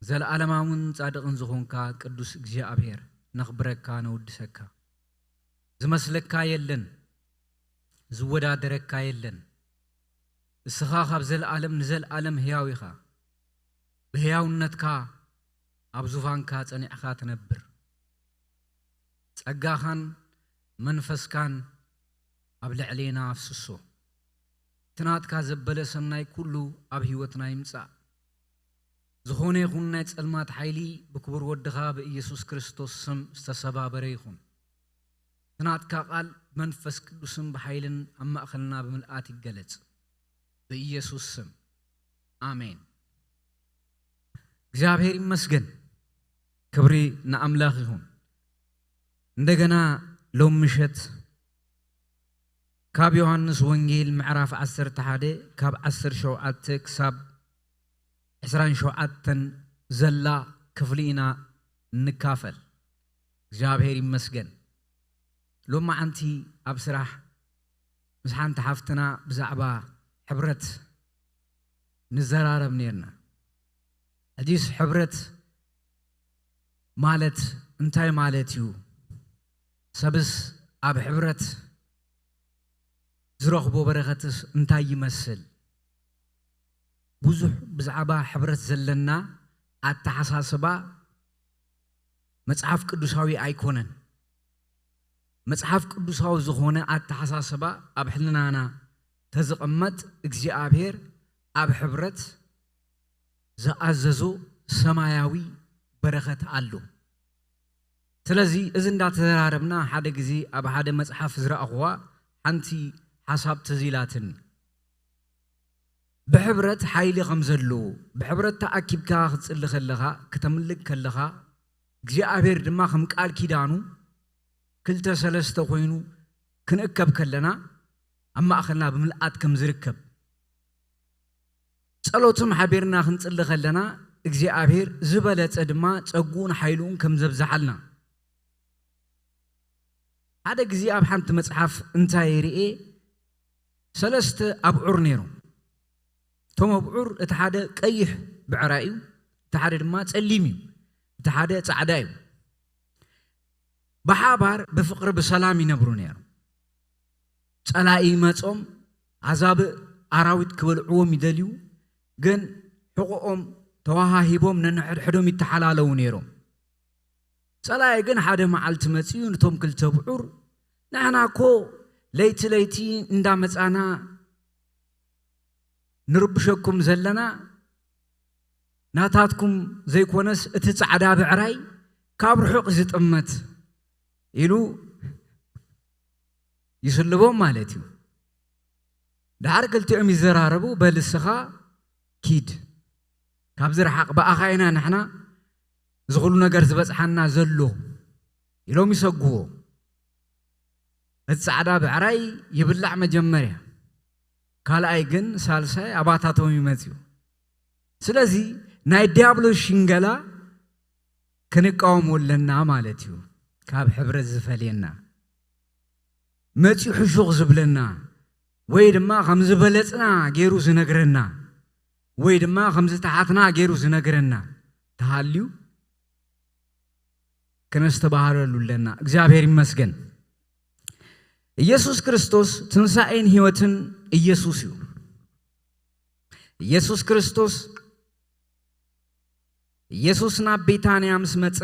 ዘለኣለማውን ጻድቕን ዝኾንካ ቅዱስ እግዚኣብሔር፣ ነኽብረካ፣ ነወድሰካ። ዝመስለካ የለን፣ ዝወዳደረካ የለን። እስኻ ካብ ዘለኣለም ንዘለኣለም ሕያው ኢኻ። ብሕያውነትካ ኣብ ዙፋንካ ጸኒዕኻ ትነብር። ጸጋኻን መንፈስካን ኣብ ልዕሌና ኣፍስሶ። እቲ ናትካ ዘበለ ሰናይ ኩሉ ኣብ ህይወትና ይምጻእ። ዝኾነ ይኹን ናይ ጸልማት ሓይሊ ብክቡር ወድኻ ብኢየሱስ ክርስቶስ ስም ዝተሰባበረ ይኹን። እቲ ናትካ ቃል ብመንፈስ ቅዱስን ብሓይልን ኣብ ማእከልና ብምልኣት ይገለጽ። ብኢየሱስ ስም። ኣሜን። እግዚኣብሔር ይመስገን። ክብሪ ንኣምላኽ ይኹን። እንደገና ሎም ምሸት ካብ ዮሃንስ ወንጌል ምዕራፍ ዓሰርተ ሓደ ካብ ዓሰርተ ሸውዓተ ክሳብ ዕስራን ሸውዓተን ዘላ ክፍሊ ኢና እንካፈል። እግዚኣብሔር ይመስገን። ሎማዓንቲ ኣብ ስራሕ ምስ ሓንቲ ሓፍትና ብዛዕባ ሕብረት ንዘራረብ ኔርና። ሕጂስ ሕብረት ማለት እንታይ ማለት እዩ? ሰብስ ኣብ ሕብረት ዝረኽቦ በረኸትስ እንታይ ይመስል? ብዙሕ ብዛዕባ ሕብረት ዘለና ኣተሓሳስባ መጽሓፍ ቅዱሳዊ ኣይኮነን። መጽሓፍ ቅዱሳዊ ዝኾነ ኣተሓሳስባ ኣብ ሕልናና ተዝቕመጥ፣ እግዚኣብሔር ኣብ ሕብረት ዝኣዘዞ ሰማያዊ በረኸት ኣሎ። ስለዚ እዚ እንዳተዘራረብና ሓደ ግዜ ኣብ ሓደ መጽሓፍ ዝረኣኹዋ ሓንቲ ሓሳብ ትዝ ኢላትኒ። ብሕብረት ሓይሊ ከም ዘለዎ፣ ብሕብረት ተኣኪብካ ክትጽሊ ከለኻ፣ ክተምልክ ከለኻ፣ እግዚኣብሔር ድማ ከም ቃል ኪዳኑ ክልተ ሰለስተ ኮይኑ ክንእከብ ከለና፣ ኣብ ማእከልና ብምልኣት ከም ዝርከብ፣ ጸሎትም ሓቢርና ክንጽሊ ከለና፣ እግዚኣብሔር ዝበለጸ ድማ ጸግኡን ሓይልኡን ከም ዘብዝሓልና። ሓደ ግዜ ኣብ ሓንቲ መጽሓፍ እንታይ ርኤ? ሰለስተ ኣብዑር ነይሮም። እቶም ኣብዑር፣ እቲ ሓደ ቀይሕ ብዕራይ እዩ፣ እቲ ሓደ ድማ ጸሊም እዩ፣ እቲ ሓደ ጻዕዳ እዩ። ብሓባር ብፍቕሪ ብሰላም ይነብሩ ነይሮም። ጸላኢ ይመጾም፣ ኣዛብእ ኣራዊት ክበልዕዎም ይደልዩ፣ ግን ሕቖኦም ተዋሃሂቦም ነንሕድሕዶም ይተሓላለዉ ነይሮም። ጸላኢ ግን ሓደ መዓልቲ መጺኡ ነቶም ክልተ ብዑር፣ "ንሕና እኮ ለይቲ ለይቲ እንዳመጻና ንርብሸኩም ዘለና ናታትኩም ዘይኮነስ እቲ ጻዕዳ ብዕራይ ካብ ርሑቕ ዝጥመት ኢሉ ይስልቦም ማለት እዩ። ደሓር ክልቲኦም ይዘራረቡ፣ በል እስኻ ኪድ፣ ካብዚ ረሓቕ፣ ብኣኻ ኢና ንሕና እዚ ኩሉ ነገር ዝበጽሓና ዘሎ ኢሎም ይሰግዎ። እቲ ጻዕዳ ብዕራይ ይብላዕ መጀመርያ፣ ካልኣይ ግን ሳልሳይ ኣባታቶም ይመጽዩ። ስለዚ ናይ ዲያብሎስ ሽንገላ ክንቃወሞ ኣለና ማለት እዩ። ካብ ሕብረት ዝፈልየና መጺኡ ሕሹኽ ዝብለና ወይ ድማ ከም ዝበለጽና ገይሩ ዝነግረና ወይ ድማ ከም ዝተሓትና ገይሩ ዝነግረና ተሃልዩ ክነስተባህለሉ ኣለና። እግዚኣብሔር ይመስገን። ኢየሱስ ክርስቶስ ትንሳኤን ህይወትን ኢየሱስ እዩ። ኢየሱስ ክርስቶስ ኢየሱስ ናብ ቤታንያ ምስ መጸ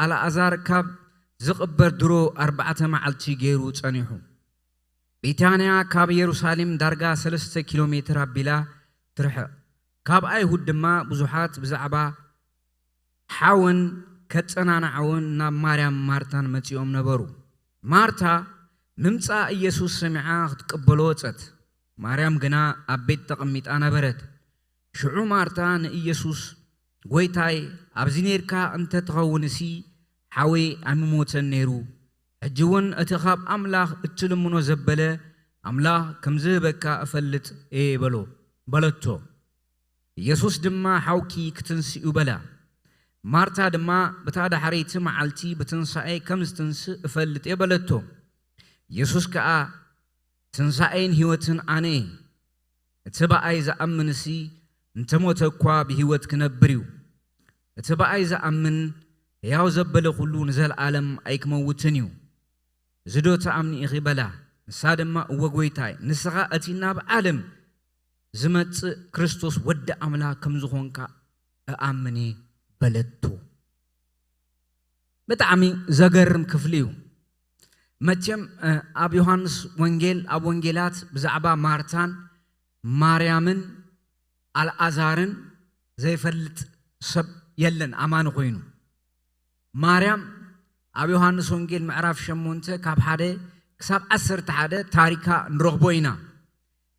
ኣልኣዛር ካብ ዝቕበር ድሮ ኣርባዕተ መዓልቲ ገይሩ ጸኒሑ። ቤታንያ ካብ ኢየሩሳሌም ዳርጋ ሰለስተ ኪሎ ሜትር ኣቢላ ትርሕቕ። ካብ ኣይሁድ ድማ ብዙሓት ብዛዕባ ሓወን ከጸናንዓውን ናብ ማርያም ማርታን መጺኦም ነበሩ። ማርታ ምምጻእ ኢየሱስ ሰሚዓ ክትቅበሎ ወጸት። ማርያም ግና ኣብ ቤት ተቐሚጣ ነበረት። ሽዑ ማርታ ንኢየሱስ፣ "ጐይታይ፣ ኣብዚ ኔርካ እንተ ትኸውንሲ ሓወይ ኣይምሞተን ነይሩ። ሕጂ እውን እቲ ካብ ኣምላኽ እትልምኖ ዘበለ ኣምላኽ ከም ዝህበካ እፈልጥ እየ" በሎ፣ በለቶ። ኢየሱስ ድማ፣ "ሓውኪ ክትንስእ እዩ" በላ። ማርታ ድማ፣ "በታ ዳሕረይቲ መዓልቲ ብትንሳኤ ከም ዝትንስእ እፈልጥ እየ" በለቶ። ኢየሱስ ከኣ፣ "ትንሳኤን ህይወትን ኣነ እየ። እቲ ብኣይ ዝኣምንሲ እንተ ሞተ እኳ ብህይወት ክነብር እዩ። እቲ ብኣይ ዝኣምን ሕያው ዘበለ ኩሉ ንዘለኣለም ኣይክመውትን እዩ። እዚ ዶ ትኣምኒ ኢኺ?" በላ። ንሳ ድማ፣ "እወ ጐይታይ፣ ንስኻ እቲ ናብ ዓለም ዝመጽእ ክርስቶስ ወዲ ኣምላኽ ከም ዝኾንካ እኣምን እየ" በለቶ። ብጣዕሚ ዘገርም ክፍሊ እዩ። መቸም፣ እ፣ ኣብ ዮሃንስ ወንጌል፣ ኣብ ወንጌላት ብዛዕባ ማርታን ማርያምን ኣልኣዛርን ዘይፈልጥ ሰብ የለን ኣማኒ ኮይኑ። ማርያም ኣብ ዮሃንስ ወንጌል ምዕራፍ ሸሞንተ ካብ ሓደ ክሳብ ዓሰርተ ሓደ ታሪካ ንረኽቦ ኢና።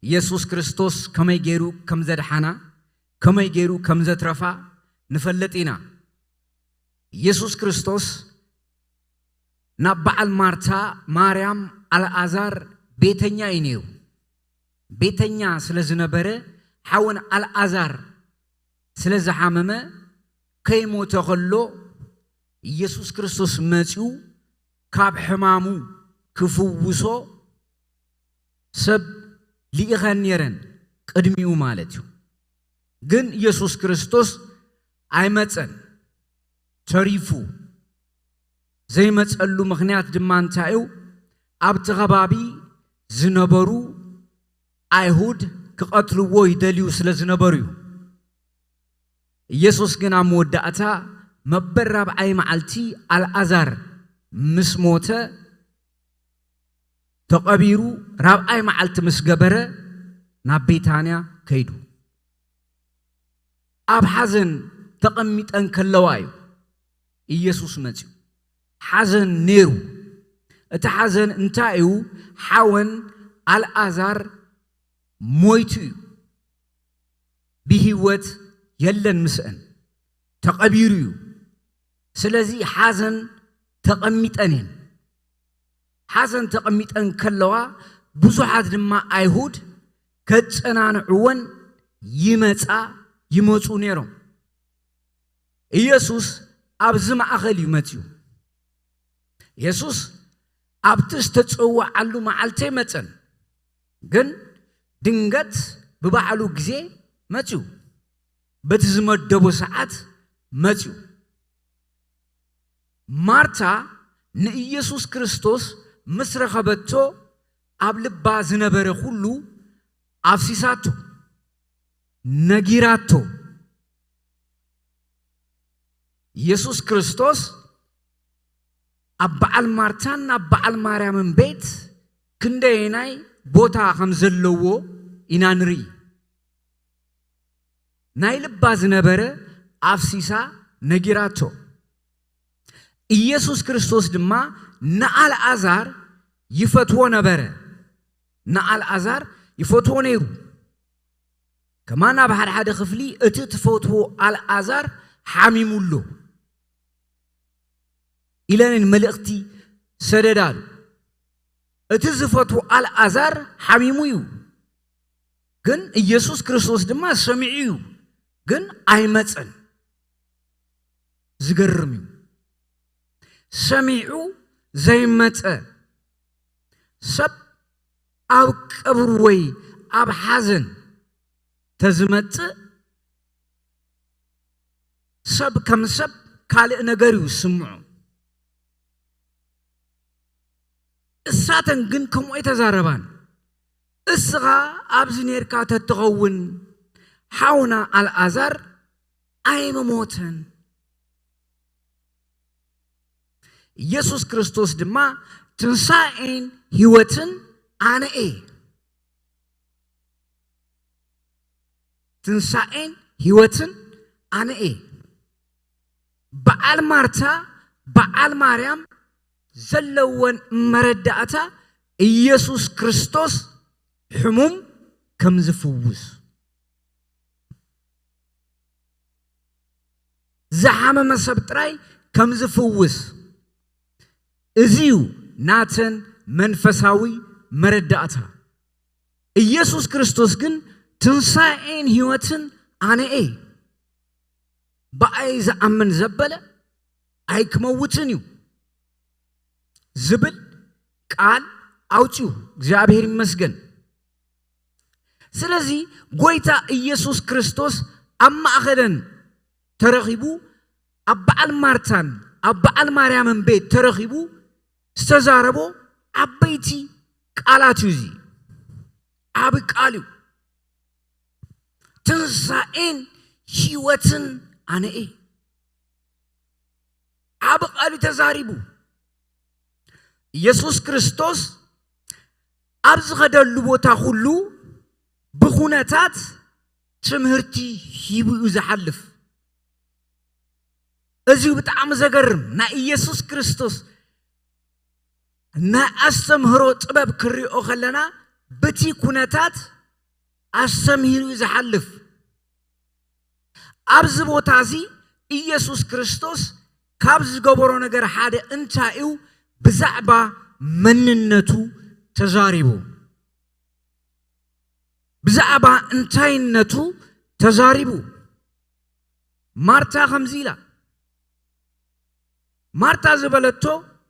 ኢየሱስ ክርስቶስ ከመይ ገይሩ ከም ዘድሓና፣ ከመይ ገይሩ ከም ዘትረፋ ንፈልጥ ኢና። ኢየሱስ ክርስቶስ ናብ በዓል ማርታ፣ ማርያም፣ ኣልኣዛር ቤተኛ እዩ ነይሩ። ቤተኛ ስለ ዝነበረ፣ ሓውን ኣልኣዛር ስለ ዝሓመመ፣ ከይሞተ ከሎ ኢየሱስ ክርስቶስ መጺኡ ካብ ሕማሙ ክፍውሶ ሰብ ልኢኸን ነይረን፣ ቅድሚኡ ማለት እዩ። ግን ኢየሱስ ክርስቶስ ኣይመጸን፣ ተሪፉ። ዘይመጸሉ ምኽንያት ድማ እንታይ እዩ? ኣብቲ ከባቢ ዝነበሩ ኣይሁድ ክቐትልዎ ይደልዩ ስለ ዝነበሩ እዩ። ኢየሱስ ግን ኣብ መወዳእታ መበል ራብዓይ መዓልቲ ኣልኣዛር ምስ ሞተ፣ ተቐቢሩ ራብዓይ መዓልቲ ምስ ገበረ ናብ ቤታንያ ከይዱ። ኣብ ሓዘን ተቐሚጠን ከለዋ እዩ ኢየሱስ መጺኡ። ሓዘን ነይሩ። እቲ ሓዘን እንታይ እዩ? ሓወን ኣልኣዛር ሞይቱ እዩ። ብህይወት የለን ምስአን። ተቐቢሩ እዩ። ስለዚ ሓዘን ተቐሚጠን እየን። ሓዘን ተቐሚጠን ከለዋ ብዙሓት ድማ ኣይሁድ ከጸናንዕወን ይመጻ፣ ይመጹ ነይሮም። ኢየሱስ ኣብዚ ማእከል እዩ መጺኡ። ኢየሱስ ኣብቲ ዝተጸውዓሉ መዓልቲ ኣይመጸን፣ ግን ድንገት ብባዕሉ ግዜ መጺኡ፣ በቲ ዝመደቦ ሰዓት መጺኡ። ማርታ ንኢየሱስ ክርስቶስ ምስ ረኸበቶ ኣብ ልባ ዝነበረ ኩሉ ኣፍሲሳቶ፣ ነጊራቶ። ኢየሱስ ክርስቶስ ኣብ በዓል ማርታን ኣብ በዓል ማርያምን ቤት ክንደየናይ ቦታ ከም ዘለዎ ኢና ንርኢ። ናይ ልባ ዝነበረ ኣፍሲሳ ነጊራቶ። ኢየሱስ ክርስቶስ ድማ ንኣልኣዛር ይፈትዎ ነበረ። ንኣልኣዛር ይፈትዎ ነይሩ። ከማን ኣብ ሓደ ሓደ ክፍሊ እቲ ትፈትዎ ኣልኣዛር ሓሚሙ ኣሎ ኢለንን መልእኽቲ ሰደዳሉ። እቲ ዝፈትዎ ኣልኣዛር ሓሚሙ እዩ፣ ግን ኢየሱስ ክርስቶስ ድማ ሰሚዑ እዩ፣ ግን ኣይመጸን። ዝገርም እዩ። ሰሚዑ ዘይመጸ ሰብ ኣብ ቀብሩ ወይ ኣብ ሓዘን ተዝመጽእ ሰብ ከም ሰብ ካልእ ነገር እዩ ዝስምዖ። እሳተን ግን ከምኡ ኣይተዛረባን። እስኻ ኣብዚ ኔርካ ተትኸውን ሓውና ኣልኣዛር ኣይምሞተን። ኢየሱስ ክርስቶስ ድማ ትንሳኤን ህይወትን ኣነ እየ። ትንሳኤን ህይወትን ኣነ እየ። በዓል ማርታ በዓል ማርያም ዘለወን መረዳእታ ኢየሱስ ክርስቶስ ሕሙም ከም ዝፍውስ፣ ዝሓመመ ሰብ ጥራይ ከም ዝፍውስ፣ እዚ እዩ ናተን መንፈሳዊ መረዳእታ። ኢየሱስ ክርስቶስ ግን ትንሳኤን ህይወትን ኣነ እየ፣ ብኣይ ዝኣምን ዘበለ ኣይክመውትን እዩ ዝብል ቃል ኣውፅኡ። እግዚኣብሔር ይመስገን። ስለዚ ጎይታ ኢየሱስ ክርስቶስ ኣብ ማእኸለን ተረኺቡ፣ ኣብ በዓል ማርታን ኣብ በዓል ማርያምን ቤት ተረኺቡ ዝተዛረቦ ዓበይቲ ቃላት እዩ። እዚ ዓቢ ቃል እዩ። ትንሳኤን ህይወትን ኣነ እየ። ዓቢ ቃል እዩ ተዛሪቡ። ኢየሱስ ክርስቶስ ኣብ ዝኸደሉ ቦታ ኩሉ ብኹነታት ትምህርቲ ሂቡ እዩ ዝሓልፍ። እዚ ብጣዕሚ ዘገርም ናይ ኢየሱስ ክርስቶስ ናይ ኣስተምህሮ ጥበብ ክሪኦ ከለና፣ በቲ ኩነታት ኣስተምሂሩ እዩ ዝሓልፍ። ኣብዚ ቦታ እዚ ኢየሱስ ክርስቶስ ካብ ዝገበሮ ነገር ሓደ እንታይ እዩ? ብዛዕባ መንነቱ ተዛሪቡ። ብዛዕባ እንታይነቱ ተዛሪቡ። ማርታ ከምዚ ኢላ፣ ማርታ ዝበለቶ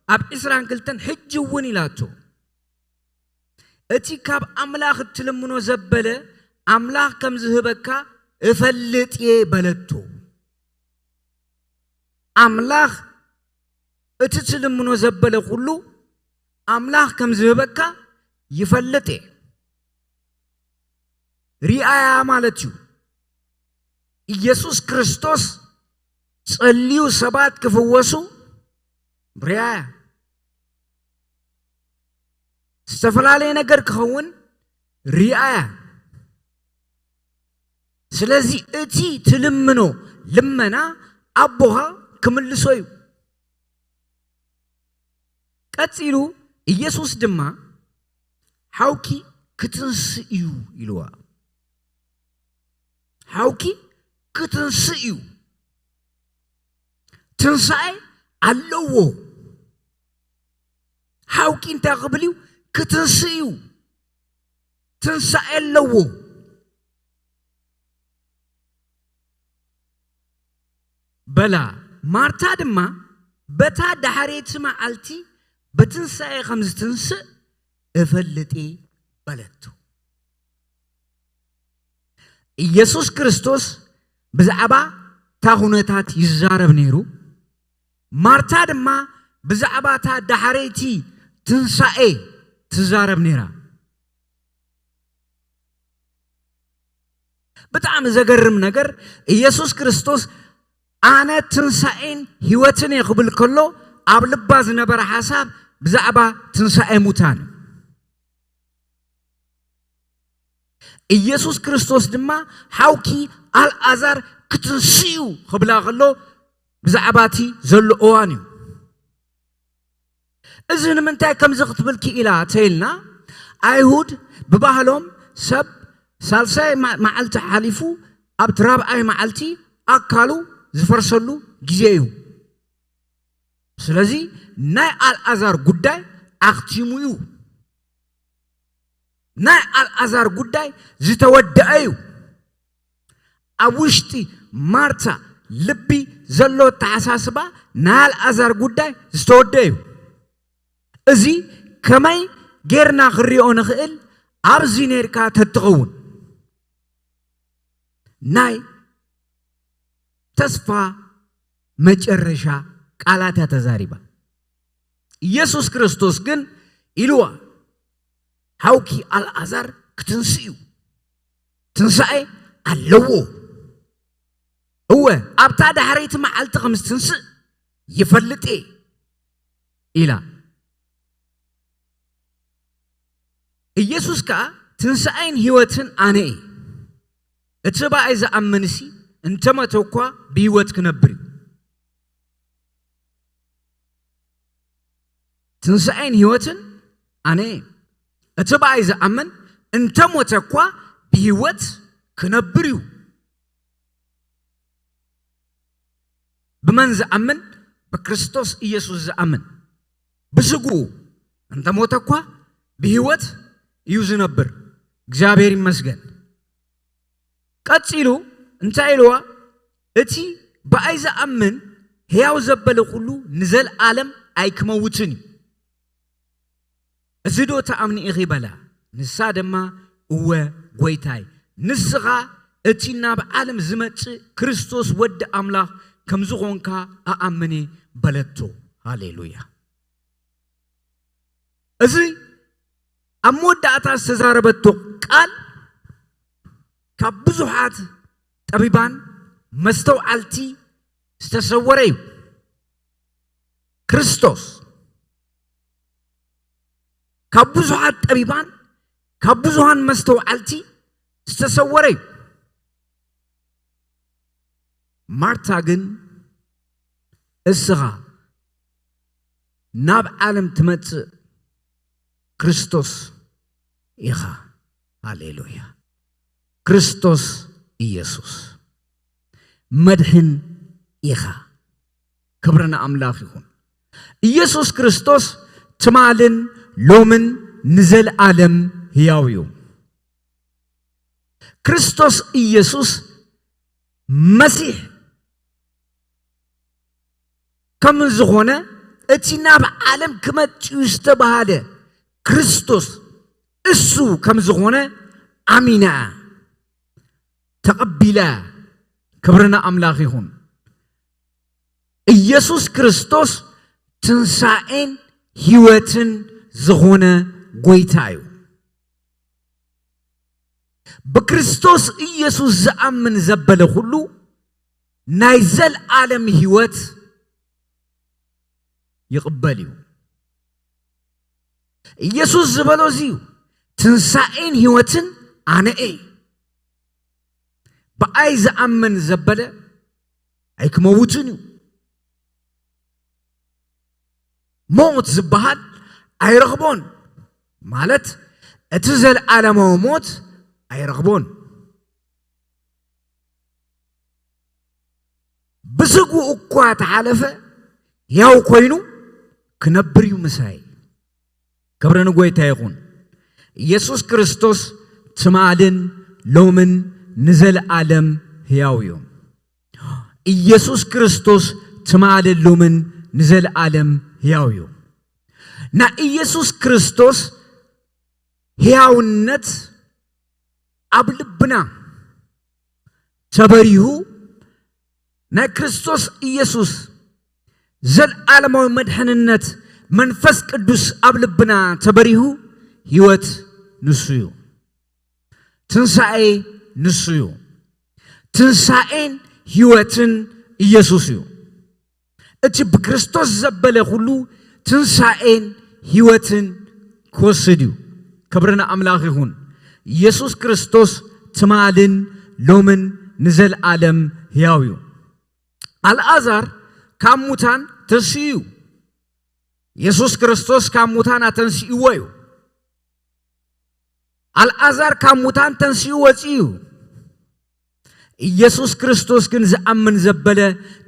ኣብ ዕስራን ክልተን ሕጂ እውን ኢላቶ፣ እቲ ካብ ኣምላኽ እትልምኖ ዘበለ ኣምላኽ ከም ዝህበካ እፈልጥ እየ በለቶ። ኣምላኽ እቲ ትልምኖ ዘበለ ኩሉ ኣምላኽ ከም ዝህበካ ይፈልጥ እየ። ሪኣያ ማለት እዩ። ኢየሱስ ክርስቶስ ጸልዩ ሰባት ክፍወሱ ሪኣያ። ዝተፈላለየ ነገር ክኸውን ሪኣያ። ስለዚ እቲ ትልምኖ ልመና ኣቦኻ ክምልሶ እዩ። ቀጺሉ ኢየሱስ ድማ ሓውኪ ክትንስእ እዩ ኢልዋ። ሓውኪ ክትንስእ እዩ። ትንሳኤ ኣለዎ። ሓውኪ እንታይ ክብል እዩ? ክትንስእ እዩ። ትንሳኤ ኣለዎ በላ። ማርታ ድማ በታ ዳሕረይቲ መዓልቲ ብትንሳኤ ከም ዝትንስእ እፈልጥ እየ በለቶ። ኢየሱስ ክርስቶስ ብዛዕባ እታ ኩነታት ይዛረብ ነይሩ። ማርታ ድማ ብዛዕባ እታ ዳሕረይቲ ትንሳኤ ትዛረብ ነይራ። ብጣዕሚ ዘገርም ነገር፣ ኢየሱስ ክርስቶስ ኣነ ትንሳኤን ህይወትን እየ ክብል ከሎ፣ ኣብ ልባ ዝነበረ ሓሳብ ብዛዕባ ትንሳኤ ሙታን እዩ። ኢየሱስ ክርስቶስ ድማ ሓውኪ ኣልኣዛር ክትንስኡ ክብላ ከሎ ብዛዕባ እቲ ዘሎ እዋን እዩ። እዚ ንምንታይ ከምዚ ክትብል ክኢላ ተይልና፣ ኣይሁድ ብባህሎም ሰብ ሳልሳይ ማ- መዓልቲ ሓሊፉ ኣብቲ ራብዓይ መዓልቲ ኣካሉ ዝፈርሰሉ ግዜ እዩ። ስለዚ ናይ ኣልኣዛር ጉዳይ ኣኽቲሙ እዩ። ናይ ኣልኣዛር ጉዳይ ዝተወደአ እዩ። ኣብ ውሽጢ ማርታ ልቢ ዘሎ ኣተሓሳስባ ናይ ኣልኣዛር ጉዳይ ዝተወደአ እዩ። እዚ ከመይ ጌርና ክንሪኦ ንኽእል? ኣብዚ ኔርካ ተትኸውን ናይ ተስፋ መጨረሻ ቃላት እያ ተዛሪባ። ኢየሱስ ክርስቶስ ግን ኢልዋ፣ ሓውኪ ኣልኣዛር ክትንስእ እዩ። ትንሳኤ ኣለዎ። እወ፣ ኣብታ ዳሕረይቲ መዓልቲ ከም ዝትንስእ ይፈልጥ እየ ኢላ። ኢየሱስ ከኣ ትንሳኤን ህይወትን ኣነ እየ። እቲ ብኣይ ዝኣምንሲ እንተመተ እኳ ብህይወት ክነብር እዩ። ትንሳኤን ህይወትን ኣነ እየ። እቲ ብኣይ ዝኣምን እንተሞተ እኳ ብህይወት ክነብር እዩ። ብመን ዝኣምን? ብክርስቶስ ኢየሱስ ዝኣምን። ብስግኡ እንተሞተ እኳ ብህይወት እዩ ዝነብር። እግዚኣብሔር ይመስገን። ቀጺሉ እንታይ ኢልዋ? እቲ ብኣይ ዝኣምን ሕያው ዘበለ ኩሉ ንዘለኣለም ኣይክመውትን እዩ። እዚ ዶ ትኣምኒ ኢኺ በላ። ንሳ ድማ እወ ጐይታይ፣ ንስኻ እቲ ናብ ዓለም ዝመጽእ ክርስቶስ ወዲ ኣምላኽ ከም ዝኾንካ እኣምን እየ በለቶ። ሃሌሉያ። እዚ ኣብ መወዳእታ ዝተዛረበቶ ቃል ካብ ብዙሓት ጠቢባን መስተውዓልቲ ዝተሰወረ እዩ። ክርስቶስ ካብ ብዙሓት ጠቢባን ካብ ብዙሃን መስተውዓልቲ ዝተሰወረ እዩ። ማርታ ግን እስኻ ናብ ዓለም ትመጽእ ክርስቶስ ኢኻ። ሃሌሉያ። ክርስቶስ ኢየሱስ መድሕን ኢኻ። ክብሪ ንኣምላኽ ይኹን። ኢየሱስ ክርስቶስ ትማልን ሎምን ንዘለኣለም ህያው እዩ። ክርስቶስ ኢየሱስ መሲሕ ከም ዝኾነ እቲ ናብ ዓለም ክመጽእ ዝተባሃለ ክርስቶስ እሱ ከም ዝኾነ ኣሚና ተቐቢላ። ክብሪ ንኣምላኽ ይኹን። ኢየሱስ ክርስቶስ ትንሳኤን ህይወትን ዝኾነ ጐይታ እዩ። ብክርስቶስ ኢየሱስ ዝኣምን ዘበለ ኩሉ ናይ ዘልኣለም ህይወት ይቕበል እዩ። ኢየሱስ ዝበሎ እዚ እዩ፣ ትንሳኤን ህይወትን ኣነ እየ። ብኣይ ዝኣምን ዘበለ ኣይክመውትን እዩ። ሞት ዝበሃል ኣይረኽቦን፣ ማለት እቲ ዘልኣለማዊ ሞት ኣይረኽቦን። ብስግኡ እኳ ተሓለፈ፣ ያው ኮይኑ ክነብር እዩ ምሳይ። ክብሪ ንጎይታ ይኹን። ኢየሱስ ክርስቶስ ትማልን ሎምን ንዘለኣለም ህያው እዩ። ኢየሱስ ክርስቶስ ትማልን ሎምን ንዘለኣለም ህያው እዩ። ናይ ኢየሱስ ክርስቶስ ህያውነት ኣብ ልብና ተበሪሁ፣ ናይ ክርስቶስ ኢየሱስ ዘልኣለማዊ መድሕንነት መንፈስ ቅዱስ ኣብ ልብና ተበሪሁ፣ ህይወት ንሱ እዩ። ትንሳኤ ንሱ እዩ። ትንሳኤን ህይወትን ኢየሱስ እዩ። እቲ ብክርስቶስ ዘበለ ኩሉ ትንሳኤን ህይወትን ክወስድ እዩ። ክብሪ ንኣምላኽ ይኹን። ኢየሱስ ክርስቶስ ትማልን ሎምን ንዘለኣለም ሕያው እዩ። ኣልኣዛር ካብ ሙታን ተንሲኡ እዩ። ኢየሱስ ክርስቶስ ካብ ሙታን ኣተንሲእዎ እዩ። ኣልኣዛር ካብ ሙታን ተንሲኡ ወፂኡ እዩ። ኢየሱስ ክርስቶስ ግን ዝኣምን ዘበለ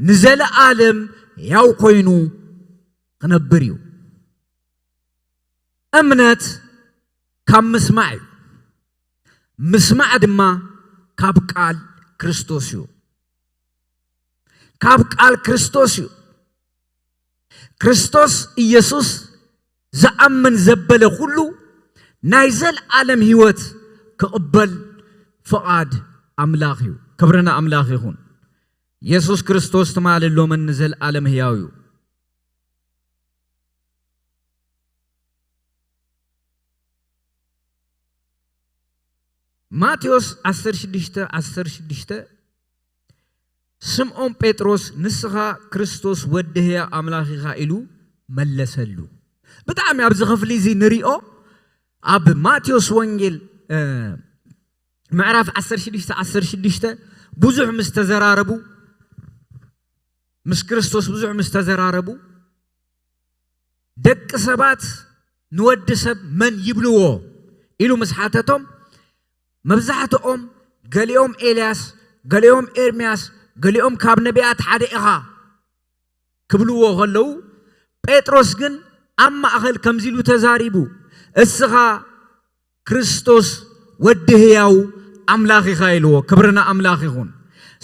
ንዘለኣለም ሕያው ኮይኑ ክነብር እዩ። እምነት ካብ ምስማዕ እዩ። ምስማዕ ድማ ካብ ቃል ክርስቶስ እዩ። ካብ ቃል ክርስቶስ እዩ። ክርስቶስ ኢየሱስ ዝኣምን ዘበለ ኩሉ ናይ ዘለኣለም ህይወት ክቕበል ፍቓድ ኣምላኽ እዩ። ክብሪ ንኣምላኽ ይኹን። ኢየሱስ ክርስቶስ ትማልን ሎምን ንዘለኣለም ህያው እዩ። ማቴዎስ ዓሰርተ ሽዱሽተ ዓሰርተ ሽዱሽተ፣ ስምዖን ጴጥሮስ፣ "ንስኻ ክርስቶስ ወዲ ህያው ኣምላኽ ኢኻ" ኢሉ መለሰሉ። ብጣዕሚ ኣብዚ ክፍሊ እዚ ንሪኦ፣ ኣብ ማቴዎስ ወንጌል፣ እ፣ ምዕራፍ ዓሰርተ ሽዱሽተ ዓሰርተ ሽዱሽተ ብዙሕ ምስ ተዘራረቡ፣ ምስ ክርስቶስ ብዙሕ ምስ ተዘራረቡ፣ "ደቂ ሰባት ንወዲ ሰብ መን ይብልዎ?" ኢሉ ምስ ሓተቶም፣ መብዛሕትኦም፣ "ገሊኦም ኤልያስ፣ ገሊኦም ኤርምያስ፣ ገሊኦም ካብ ነቢያት ሓደ ኢኻ" ክብልዎ ከለዉ፣ ጴጥሮስ ግን ኣብ ማእኸል ከምዚ ኢሉ ተዛሪቡ፣ "እስኻ ክርስቶስ ወዲ ህያው ኣምላኽ ኢኻ" ኢልዎ። ክብሪ ንኣምላኽ ይኹን።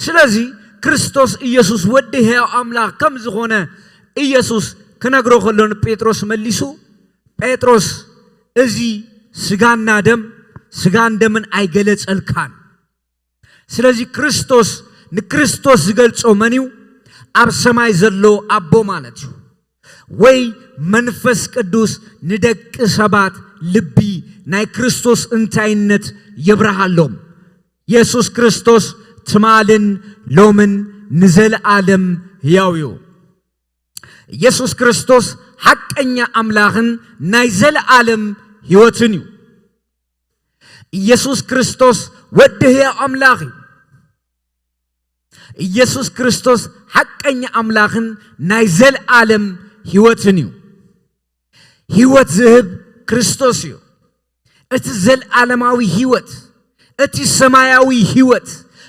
ስለዚ ክርስቶስ ኢየሱስ ወዲ ህያው ኣምላኽ ከም ዝኾነ ኢየሱስ ክነግሮ ከሎ ንጴጥሮስ መሊሱ፣ "ጴጥሮስ፣ እዚ ስጋና ደም፣ ስጋን ደምን ኣይገለጸልካን። ስለዚ ክርስቶስ፣ ንክርስቶስ ዝገልጾ መን እዩ? ኣብ ሰማይ ዘሎ ኣቦ ማለት እዩ። ወይ መንፈስ ቅዱስ ንደቂ ሰባት ልቢ ናይ ክርስቶስ እንታይነት የብርሃሎም። ኢየሱስ ክርስቶስ ትማልን ሎምን ንዘለኣለም ህያው እዩ። ኢየሱስ ክርስቶስ ሓቀኛ ኣምላኽን ናይ ዘለኣለም ህይወትን እዩ። ኢየሱስ ክርስቶስ ወዲ ህያው ኣምላኽ እዩ። ኢየሱስ ክርስቶስ ሓቀኛ ኣምላኽን ናይ ዘለኣለም ህይወትን እዩ። ህይወት ዝህብ ክርስቶስ እዩ። እቲ ዘለኣለማዊ ህይወት፣ እቲ ሰማያዊ ህይወት፣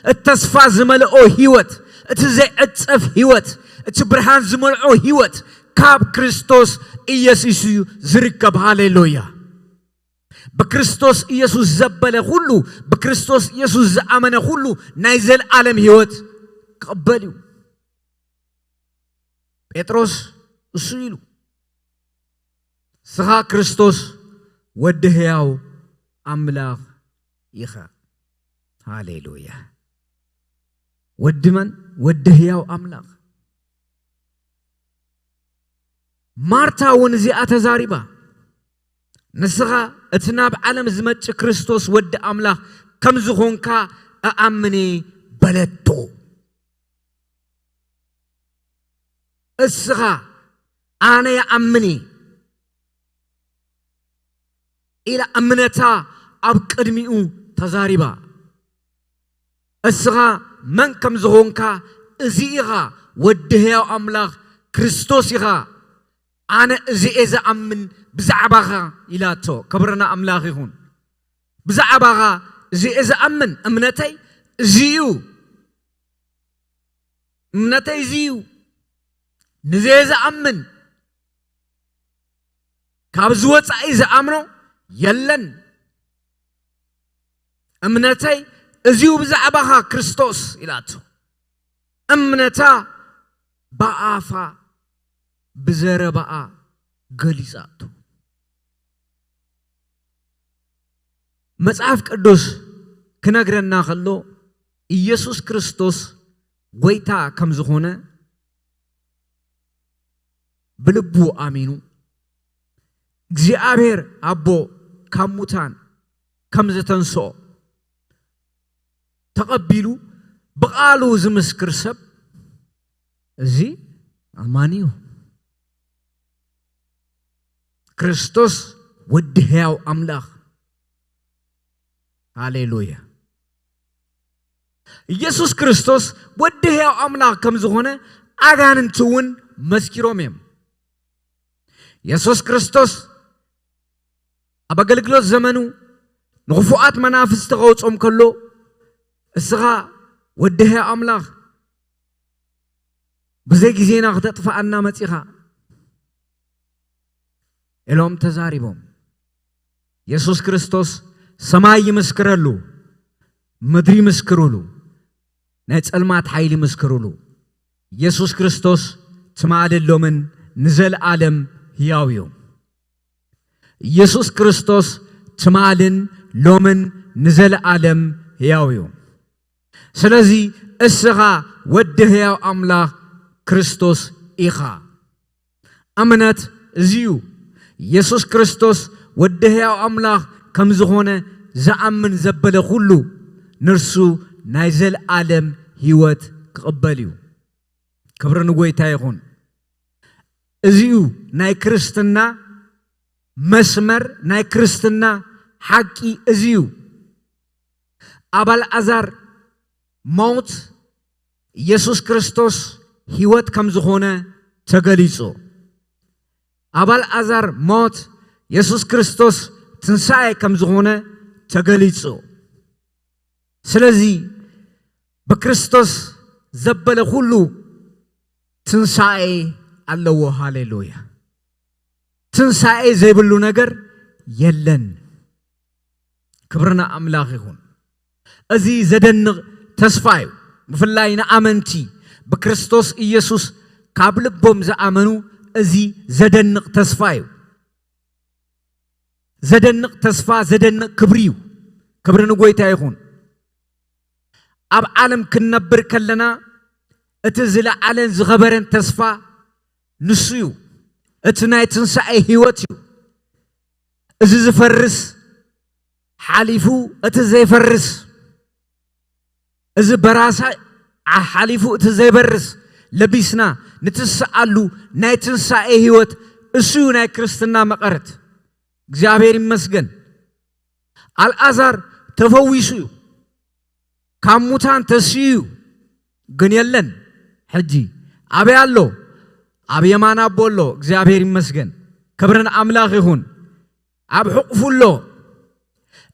እቲ ተስፋ ዝመልኦ ህይወት፣ እቲ ዘይዕጸፍ ህይወት፣ እቲ ብርሃን ዝመልኦ ህይወት ካብ ክርስቶስ ኢየሱስ እዩ ዝርከብ። ሃሌሉያ! ብክርስቶስ ኢየሱስ ዘበለ ኩሉ፣ ብክርስቶስ ኢየሱስ ዝኣመነ ኩሉ ናይ ዘለኣለም ህይወት ክቕበል እዩ። ጴጥሮስ እሱ ኢሉ፣ "ንስኻ ክርስቶስ ወዲ ህያው ኣምላኽ ኢኻ።" ሃሌሉያ! ወዲ መን? ወዲ ህያው ኣምላኽ። ማርታ እውን እዚኣ ተዛሪባ፣ "ንስኻ እቲ ናብ ዓለም ዝመጽእ ክርስቶስ ወዲ ኣምላኽ ከም ዝኾንካ እኣምን እየ" በለቶ። እስኻ፣ "ኣነ ይኣምን እየ" ኢላ እምነታ ኣብ ቅድሚኡ ተዛሪባ። "እስኻ መን ከም ዝኾንካ እዚ ኢኻ፣ ወዲ ህያው ኣምላኽ ክርስቶስ ኢኻ። ኣነ እዚ እየ ዝኣምን ብዛዕባኻ" ኢላቶ። ክብሪ ንኣምላኽ ይኹን። "ብዛዕባኻ እዚ እየ ዝኣምን፣ እምነተይ እዚ እዩ፣ እምነተይ እዚ እዩ፣ ንዚ እየ ዝኣምን፣ ካብዚ ወጻኢ ዝኣምኖ የለን፣ እምነተይ እዚ እዩ ብዛዕባኻ ክርስቶስ" ኢላቶ። እምነታ ብኣፋ ብዘረባኣ ገሊጻቶ። መጽሓፍ ቅዱስ ክነግረና ከሎ፣ ኢየሱስ ክርስቶስ ጎይታ ከም ዝኾነ ብልቡ ኣሚኑ፣ እግዚኣብሔር ኣቦ ካብ ሙታን ከም ዘተንስኦ ተቐቢሉ ብቓሉ ዝምስክር ሰብ፣ እዚ ኣማኒ እዩ። ክርስቶስ ወዲ ሕያው ኣምላኽ፣ ሃሌሉያ። ኢየሱስ ክርስቶስ ወዲ ሕያው ኣምላኽ ከም ዝኾነ ኣጋንንቲ እውን መስኪሮም እዮም። ኢየሱስ ክርስቶስ ኣብ ኣገልግሎት ዘመኑ ንኽፉኣት መናፍስቲ ከውጾም ከሎ፣ "እስኻ ወዲ ሕያው ኣምላኽ፣ ብዘይ ግዜና ክተጥፍኣና መጺኻ?" ኢሎም ተዛሪቦም። የሱስ ክርስቶስ፣ "ሰማይ ይምስክረሉ፣ ምድሪ ይምስክሩሉ፣ ናይ ጸልማት ሓይሊ ይምስክሩሉ። የሱስ ክርስቶስ ትማልን ሎምን ንዘለኣለም ህያው እዩ። የሱስ ክርስቶስ ትማልን ሎምን ንዘለኣለም ህያው እዩ። ስለዚ እስኻ ወዲ ህያው ኣምላኽ ክርስቶስ ኢኻ።" እምነት እዚ እዩ። የሱስ ክርስቶስ ወዲ ህያው ኣምላኽ ከም ዝኾነ ዝኣምን ዘበለ ኩሉ፣ ንርሱ ናይ ዘለኣለም ህይወት ክቕበል እዩ። ክብሪ ንጎይታ ይኹን። እዚ እዩ ናይ ክርስትና መስመር፣ ናይ ክርስትና ሓቂ እዚ እዩ። ኣብ ኣልዓዛር ሞት የሱስ ክርስቶስ ህይወት ከም ዝኾነ ተገሊጹ። ኣብ ኣልዓዛር ሞት የሱስ ክርስቶስ ትንሳኤ ከም ዝኾነ ተገሊጹ። ስለዚ ብክርስቶስ ዘበለ ኩሉ ትንሳኤ ኣለዎ። ሃሌሉያ። ትንሳኤ ዘይብሉ ነገር የለን። ክብሪ ንኣምላኽ ይኹን። እዚ ዘደንቕ ተስፋ እዩ። ብፍላይ ንኣመንቲ፣ ብክርስቶስ ኢየሱስ ካብ ልቦም ዝኣመኑ፣ እዚ ዘደንቕ ተስፋ እዩ። ዘደንቕ ተስፋ፣ ዘደንቕ ክብሪ እዩ። ክብሪ ንጎይታ ይኹን። ኣብ ዓለም ክንነብር ከለና፣ እቲ ዝለዓለን ዝኸበረን ተስፋ ንሱ እዩ። እቲ ናይ ትንሳኤ ህይወት እዩ። እዚ ዝፈርስ ሓሊፉ፣ እቲ ዘይፈርስ፣ እዚ በራሳ ሓሊፉ፣ እቲ ዘይበርስ ለቢስና ንትስኣሉ ናይ ትንሳኤ ህይወት፣ እሱ እዩ ናይ ክርስትና መቐረት። እግዚኣብሔር ይመስገን። ኣልዓዛር ተፈዊሱ እዩ። ካብ ሙታን ተስኡ እዩ። ግን የለን። ሕጂ ኣበይ ኣሎ? ኣብ የማን ኣቦ ኣሎ። እግዚኣብሔር ይመስገን። ክብሪ ንኣምላኽ ይኹን። ኣብ ሕቑፉ ኣሎ።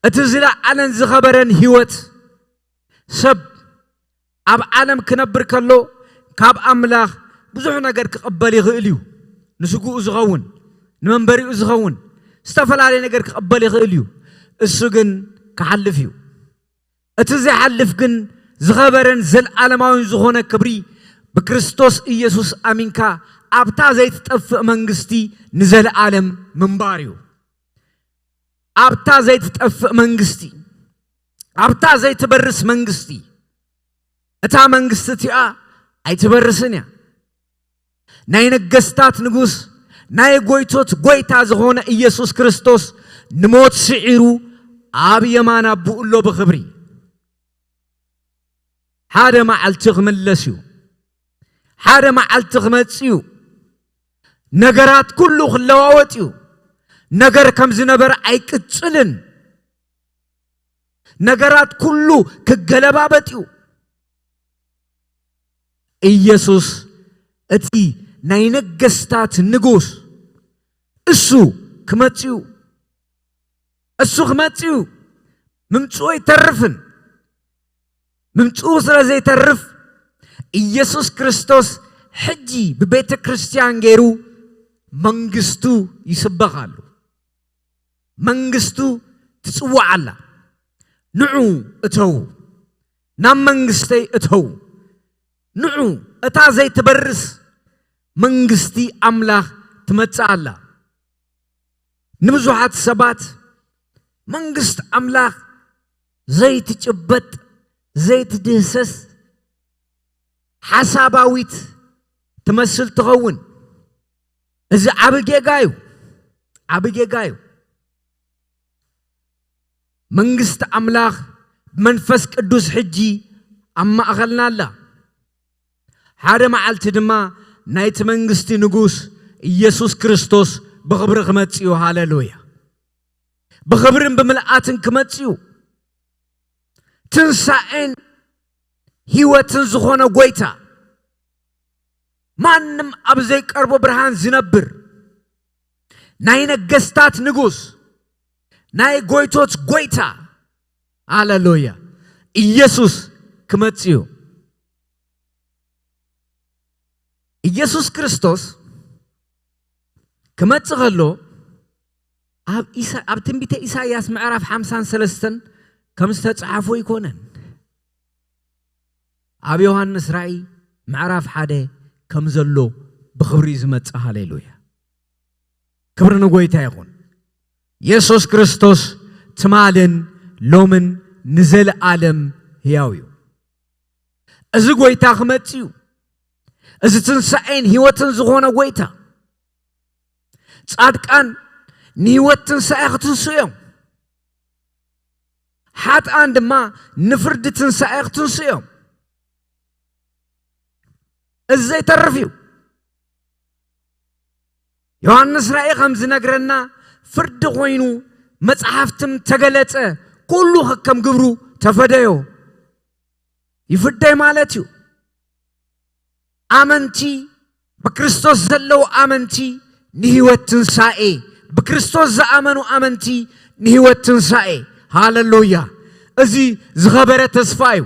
እቲ ዝለዓለን ዝኸበረን ህይወት ሰብ ኣብ ዓለም ክነብር ከሎ ካብ ኣምላኽ ብዙሕ ነገር ክቕበል ይኽእል እዩ። ንስግኡ ዝኸውን፣ ንመንበሪኡ ዝኸውን ዝተፈላለየ ነገር ክቕበል ይኽእል እዩ። እሱ ግን ክሓልፍ እዩ። እቲ ዘይሓልፍ ግን ዝኸበረን ዘለዓለማዊን ዝኾነ ክብሪ ብክርስቶስ ኢየሱስ ኣሚንካ ኣብታ ዘይትጠፍእ መንግስቲ ንዘለዓለም ምንባር እዩ። ኣብታ ዘይትጠፍእ መንግስቲ፣ ኣብታ ዘይትበርስ መንግስቲ። እታ መንግስቲ እቲኣ ኣይትበርስን እያ። ናይ ነገስታት ንጉስ፣ ናይ ጎይቶት ጎይታ ዝኾነ ኢየሱስ ክርስቶስ ንሞት ስዒሩ ኣብ የማን ኣቦኡ ኣሎ ብኽብሪ። ሓደ መዓልቲ ክምለስ እዩ። ሓደ መዓልቲ ክመጽእ እዩ። ነገራት ኩሉ ክለዋወጥ እዩ። ነገር ከም ዝነበረ ኣይቅጽልን። ነገራት ኩሉ ክገለባበጥ እዩ። ኢየሱስ እቲ ናይ ነገስታት ንጉስ እሱ ክመጽእ እዩ። እሱ ክመጽእ እዩ። ምምጽኡ ኣይተርፍን። ምምጽኡ ስለ ዘይተርፍ ኢየሱስ ክርስቶስ ሕጂ ብቤተ ክርስቲያን ገይሩ መንግስቱ ይስበኽ ኣሎ። መንግስቱ ትጽዋዕ ኣላ። ንዑ እተዉ፣ ናብ መንግስተይ እተዉ። ንዑ፣ እታ ዘይትበርስ መንግስቲ ኣምላኽ ትመጽእ ኣላ። ንብዙሓት ሰባት መንግስቲ ኣምላኽ ዘይትጭበጥ፣ ዘይትድህሰስ፣ ሓሳባዊት ትመስል ትኸውን። እዚ ዓቢ ጌጋ እዩ። ዓቢ ጌጋ እዩ። መንግስቲ ኣምላኽ ብመንፈስ ቅዱስ ሕጂ ኣብ ማእኸልና ኣላ። ሓደ መዓልቲ ድማ ናይቲ መንግስቲ ንጉስ ኢየሱስ ክርስቶስ ብኽብሪ ክመጽእ እዩ። ሃሌሉያ! ብኽብርን ብምልኣትን ክመጽእ እዩ። ትንሳኤን ህይወትን ዝኾነ ጎይታ፣ ማንም ኣብ ዘይቀርቦ ብርሃን ዝነብር፣ ናይ ነገስታት ንጉስ፣ ናይ ጎይቶት ጎይታ፣ ሃሌሉያ፣ ኢየሱስ ክመጽእ እዩ። ኢየሱስ ክርስቶስ ክመጽእ ከሎ፣ ኣብ ኢሳ-፣ ኣብ ትንቢተ ኢሳይያስ ምዕራፍ ሓምሳን ሰለስተን ከም ዝተጻሓፎ ኣይኮነን። ኣብ ዮሃንስ ራእይ ምዕራፍ ሓደ ከም ዘሎ ብኽብሪ ዝመጽእ። ሃሌሉያ። ክብሪ ንጎይታ ይኹን። የሱስ ክርስቶስ ትማልን ሎምን ንዘለኣለም ህያው እዩ። እዚ ጎይታ ክመጽእ እዩ። እዚ ትንሳኤን ህይወትን ዝኾነ ጎይታ። ጻድቃን ንህይወት ትንሳኤ ክትንስኡ እዮም። ሓጥኣን ድማ ንፍርዲ ትንሳኤ ክትንስኡ እዮም። እዚ ዘይተርፍ እዩ። ዮሃንስ ራእይ ከም ዝነግረና፣ ፍርዲ ኮይኑ መጽሓፍትም ተገለጸ፣ ኩሉ ከከም ግብሩ ተፈደዮ። ይፍደይ ማለት እዩ። ኣመንቲ፣ ብክርስቶስ ዘለዉ ኣመንቲ ንህይወት ትንሳኤ፣ ብክርስቶስ ዝኣመኑ ኣመንቲ ንህይወት ትንሳኤ። ሃሌሉያ። እዚ ዝኸበረ ተስፋ እዩ።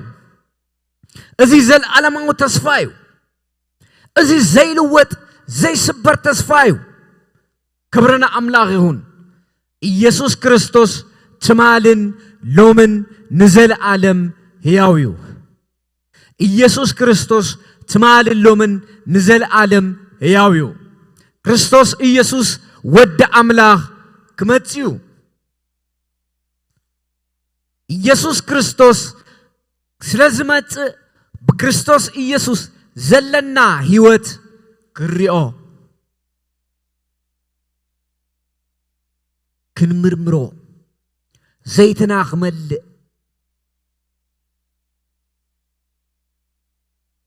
እዚ ዘለዓለማዊ ተስፋ እዩ። እዚ ዘይልወጥ ዘይስበር ተስፋ እዩ። ክብሪ ንኣምላኽ ይኹን። ኢየሱስ ክርስቶስ ትማልን ሎምን ንዘለኣለም ህያው እዩ። ኢየሱስ ክርስቶስ ትማልን ሎምን ንዘለኣለም ህያው እዩ። ክርስቶስ ኢየሱስ ወዲ ኣምላኽ ክመጽእ እዩ። ኢየሱስ ክርስቶስ ስለ ዝመጽእ፣ ብክርስቶስ ኢየሱስ ዘለና ህይወት ክንሪኦ፣ ክንምርምሮ፣ ዘይትና ክመልእ፣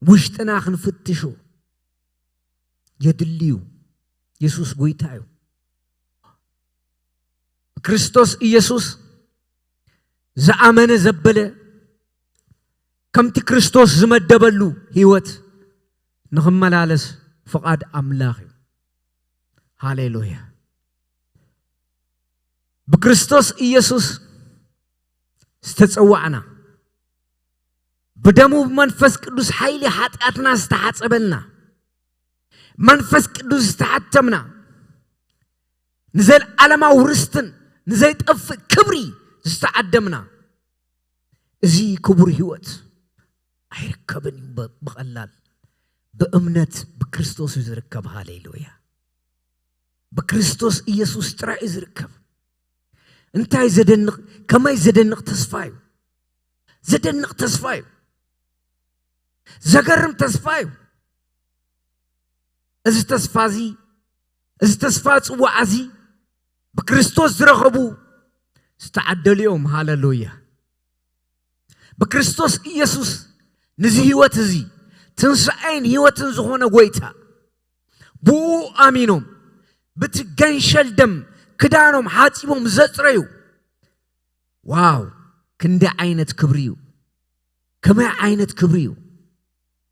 ውሽጥና ክንፍትሾ የድሊ እዩ። የሱስ ጎይታ እዩ። ክርስቶስ ኢየሱስ ዝኣመነ ዘበለ፣ ከምቲ ክርስቶስ ዝመደበሉ ህይወት ንኽመላለስ ፍቓድ ኣምላኽ እዩ። ሃሌሉያ። ብክርስቶስ ኢየሱስ ዝተጸዋዕና፣ ብደሙ ብመንፈስ ቅዱስ ሓይሊ ሓጢኣትና ዝተሓጸበልና፣ መንፈስ ቅዱስ ዝተሓተምና፣ ንዘለዓለማዊ ርስትን ንዘይጠፍእ ክብሪ ዝተዓደምና፣ እዚ ክቡር ህይወት ኣይርከብን እዩ ብ-፣ ብቐላል። ብእምነት ብክርስቶስ እዩ ዝርከብ። ሃሌሉያ። ብክርስቶስ ኢየሱስ ጥራይ እዩ ዝርከብ። እንታይ ዘደንቕ፣ ከመይ ዘደንቕ ተስፋ እዩ! ዘደንቕ ተስፋ እዩ! ዘገርም ተስፋ እዩ! እዚ ተስፋ እዚ፣ እዚ ተስፋ ጽዋዕ እዚ ብክርስቶስ ዝረኸቡ ዝተዓደሉ እዮም። ሃሌሉያ። ብክርስቶስ ኢየሱስ ነዚ ህይወት እዚ ትንሳኤን ህይወትን ዝኾነ ጎይታ ብኡ ኣሚኖም ብቲ ገንሸል ደም ክዳኖም ሓጺቦም ዘጽረዩ። ዋው! ክንደይ ዓይነት ክብሪ እዩ! ከመይ ዓይነት ክብሪ እዩ!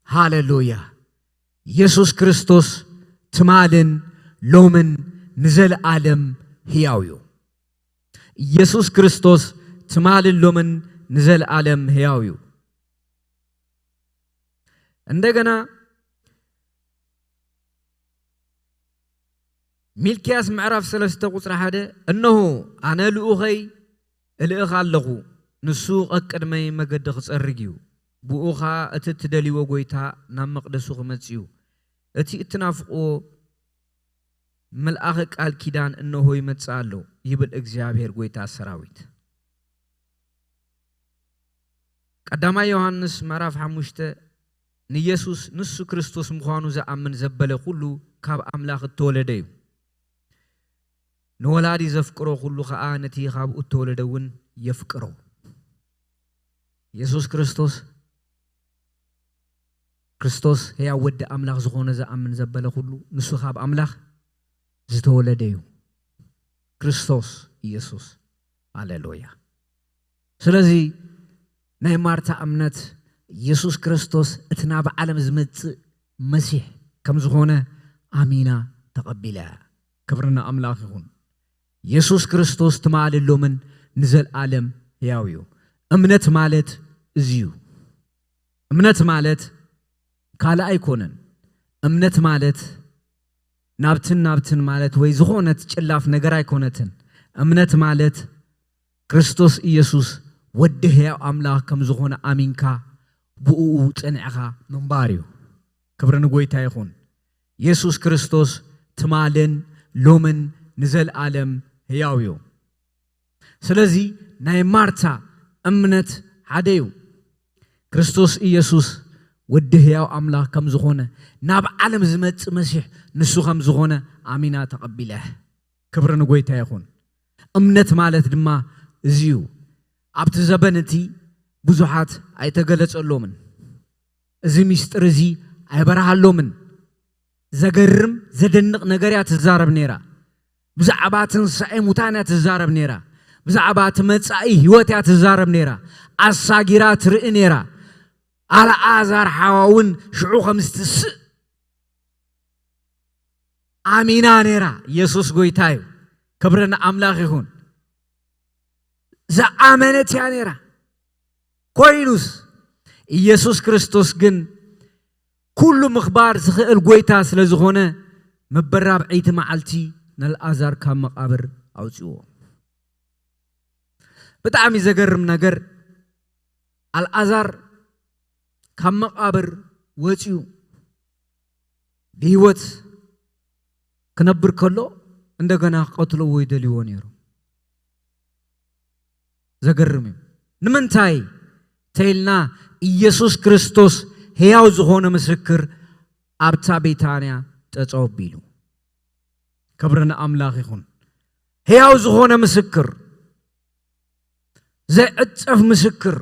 ሃሌሉያ! ኢየሱስ ክርስቶስ ትማልን ሎምን ንዘለኣለም ህያው እዩ። ኢየሱስ ክርስቶስ ትማልን ሎምን ንዘለኣለም ህያው እዩ። እንደገና ሚልክያስ ምዕራፍ ሰለስተ ቁጽሪ ሓደ፣ "እነሆ ኣነ ልኡኸይ እልእኽ ኣለኹ፣ ንሱ ቀቅድመይ መገዲ ክጸርግ እዩ፣ ብኡ ኸኣ እቲ እትደልይዎ ጐይታ ናብ መቕደሱ ክመጽእ እዩ፣ እቲ እትናፍቕዎ መልኣኸ ቃል ኪዳን እነሆ ይመጽእ ኣሎ፣ ይብል እግዚኣብሄር ጐይታ ሰራዊት።" ቀዳማይ ዮሃንስ ምዕራፍ ሓሙሽተ፣ ንየሱስ ንሱ ክርስቶስ ምዃኑ ዝኣምን ዘበለ ኩሉ ካብ ኣምላኽ እተወለደ እዩ። ንወላዲ ዘፍቅሮ ኩሉ ኸኣ ነቲ ካብኡ እተወለደ እውን የፍቅሮ። የሱስ ክርስቶስ፣ ክርስቶስ ህያው ወዲ ኣምላኽ ዝኾነ ዝኣምን ዘበለ ኩሉ ንሱ ካብ ኣምላኽ ዝተወለደ እዩ። ክርስቶስ ኢየሱስ። ሃሌሉያ። ስለዚ ናይ ማርታ እምነት፣ ኢየሱስ ክርስቶስ እቲ ናብ ዓለም ዝመጽእ መሲሕ ከም ዝኾነ ኣሚና ተቐቢላ እያ። ክብሪ ንኣምላኽ ይኹን። ኢየሱስ ክርስቶስ ትማሊ፣ ሎምን ንዘለኣለም ሕያው እዩ። እምነት ማለት እዚ እዩ። እምነት ማለት ካልእ ኣይኮነን። እምነት ማለት ናብትን ናብትን ማለት ወይ ዝኾነት ጭላፍ ነገር ኣይኮነትን። እምነት ማለት ክርስቶስ ኢየሱስ ወዲ ሕያው ኣምላኽ ከም ዝኾነ ኣሚንካ ብእኡ ጸኒዕኻ ምንባር እዩ። ክብሪ ንጎይታ ይኹን። ኢየሱስ ክርስቶስ ትማልን ሎምን ንዘለኣለም ሕያው እዩ። ስለዚ ናይ ማርታ እምነት ሓደ እዩ። ክርስቶስ ኢየሱስ ወዲ ሕያው ኣምላኽ ከም ዝኾነ፣ ናብ ዓለም ዝመጽእ መሲሕ ንሱ ከም ዝኾነ ኣሚና ተቐቢላ። ክብሪ ንጎይታ ይኹን። እምነት ማለት ድማ እዚ እዩ። ኣብቲ ዘበን እቲ ብዙሓት ኣይተገለጸሎምን። እዚ ምስጢር እዚ ኣይበርሃሎምን። ዘገርም፣ ዘደንቕ ነገር እያ ትዛረብ ነይራ። ብዛዕባ ትንሳኤ ሙታን እያ ትዛረብ ነይራ። ብዛዕባ እቲ መጻኢ ህይወት እያ ትዛረብ ነይራ። ኣሳጊራ ትርኢ ነይራ። ኣልኣዛር ሓዋ እውን ሽዑ ከም ዝትስእ ኣሚና ነይራ። ኢየሱስ ጎይታ እዩ። ክብሪ ንኣምላኽ ይኹን። ዝኣመነት እያ ነይራ። ኮይኑስ፣ ኢየሱስ ክርስቶስ ግን ኩሉ ምኽባር ዝኽእል ጎይታ ስለ ዝኾነ፣ መበራብዐይቲ መዓልቲ ንኣልኣዛር ካብ መቓብር ኣውጽእዎ። ብጣዕሚ ዘገርም ነገር፣ ኣልኣዛር ካብ መቓብር ወጺኡ ብህይወት ክነብር ከሎ፣ እንደገና ክቐትልዎ ይደልይዎ ነይሩ። ዘገርም እዩ። ንምንታይ ተይልና፣ ኢየሱስ ክርስቶስ ሕያው ዝኾነ ምስክር ኣብታ ቤታንያ ጠጠው ኣቢሉ። ክብሪ ንኣምላኽ ይኹን። ሕያው ዝኾነ ምስክር፣ ዘይዕጸፍ ምስክር።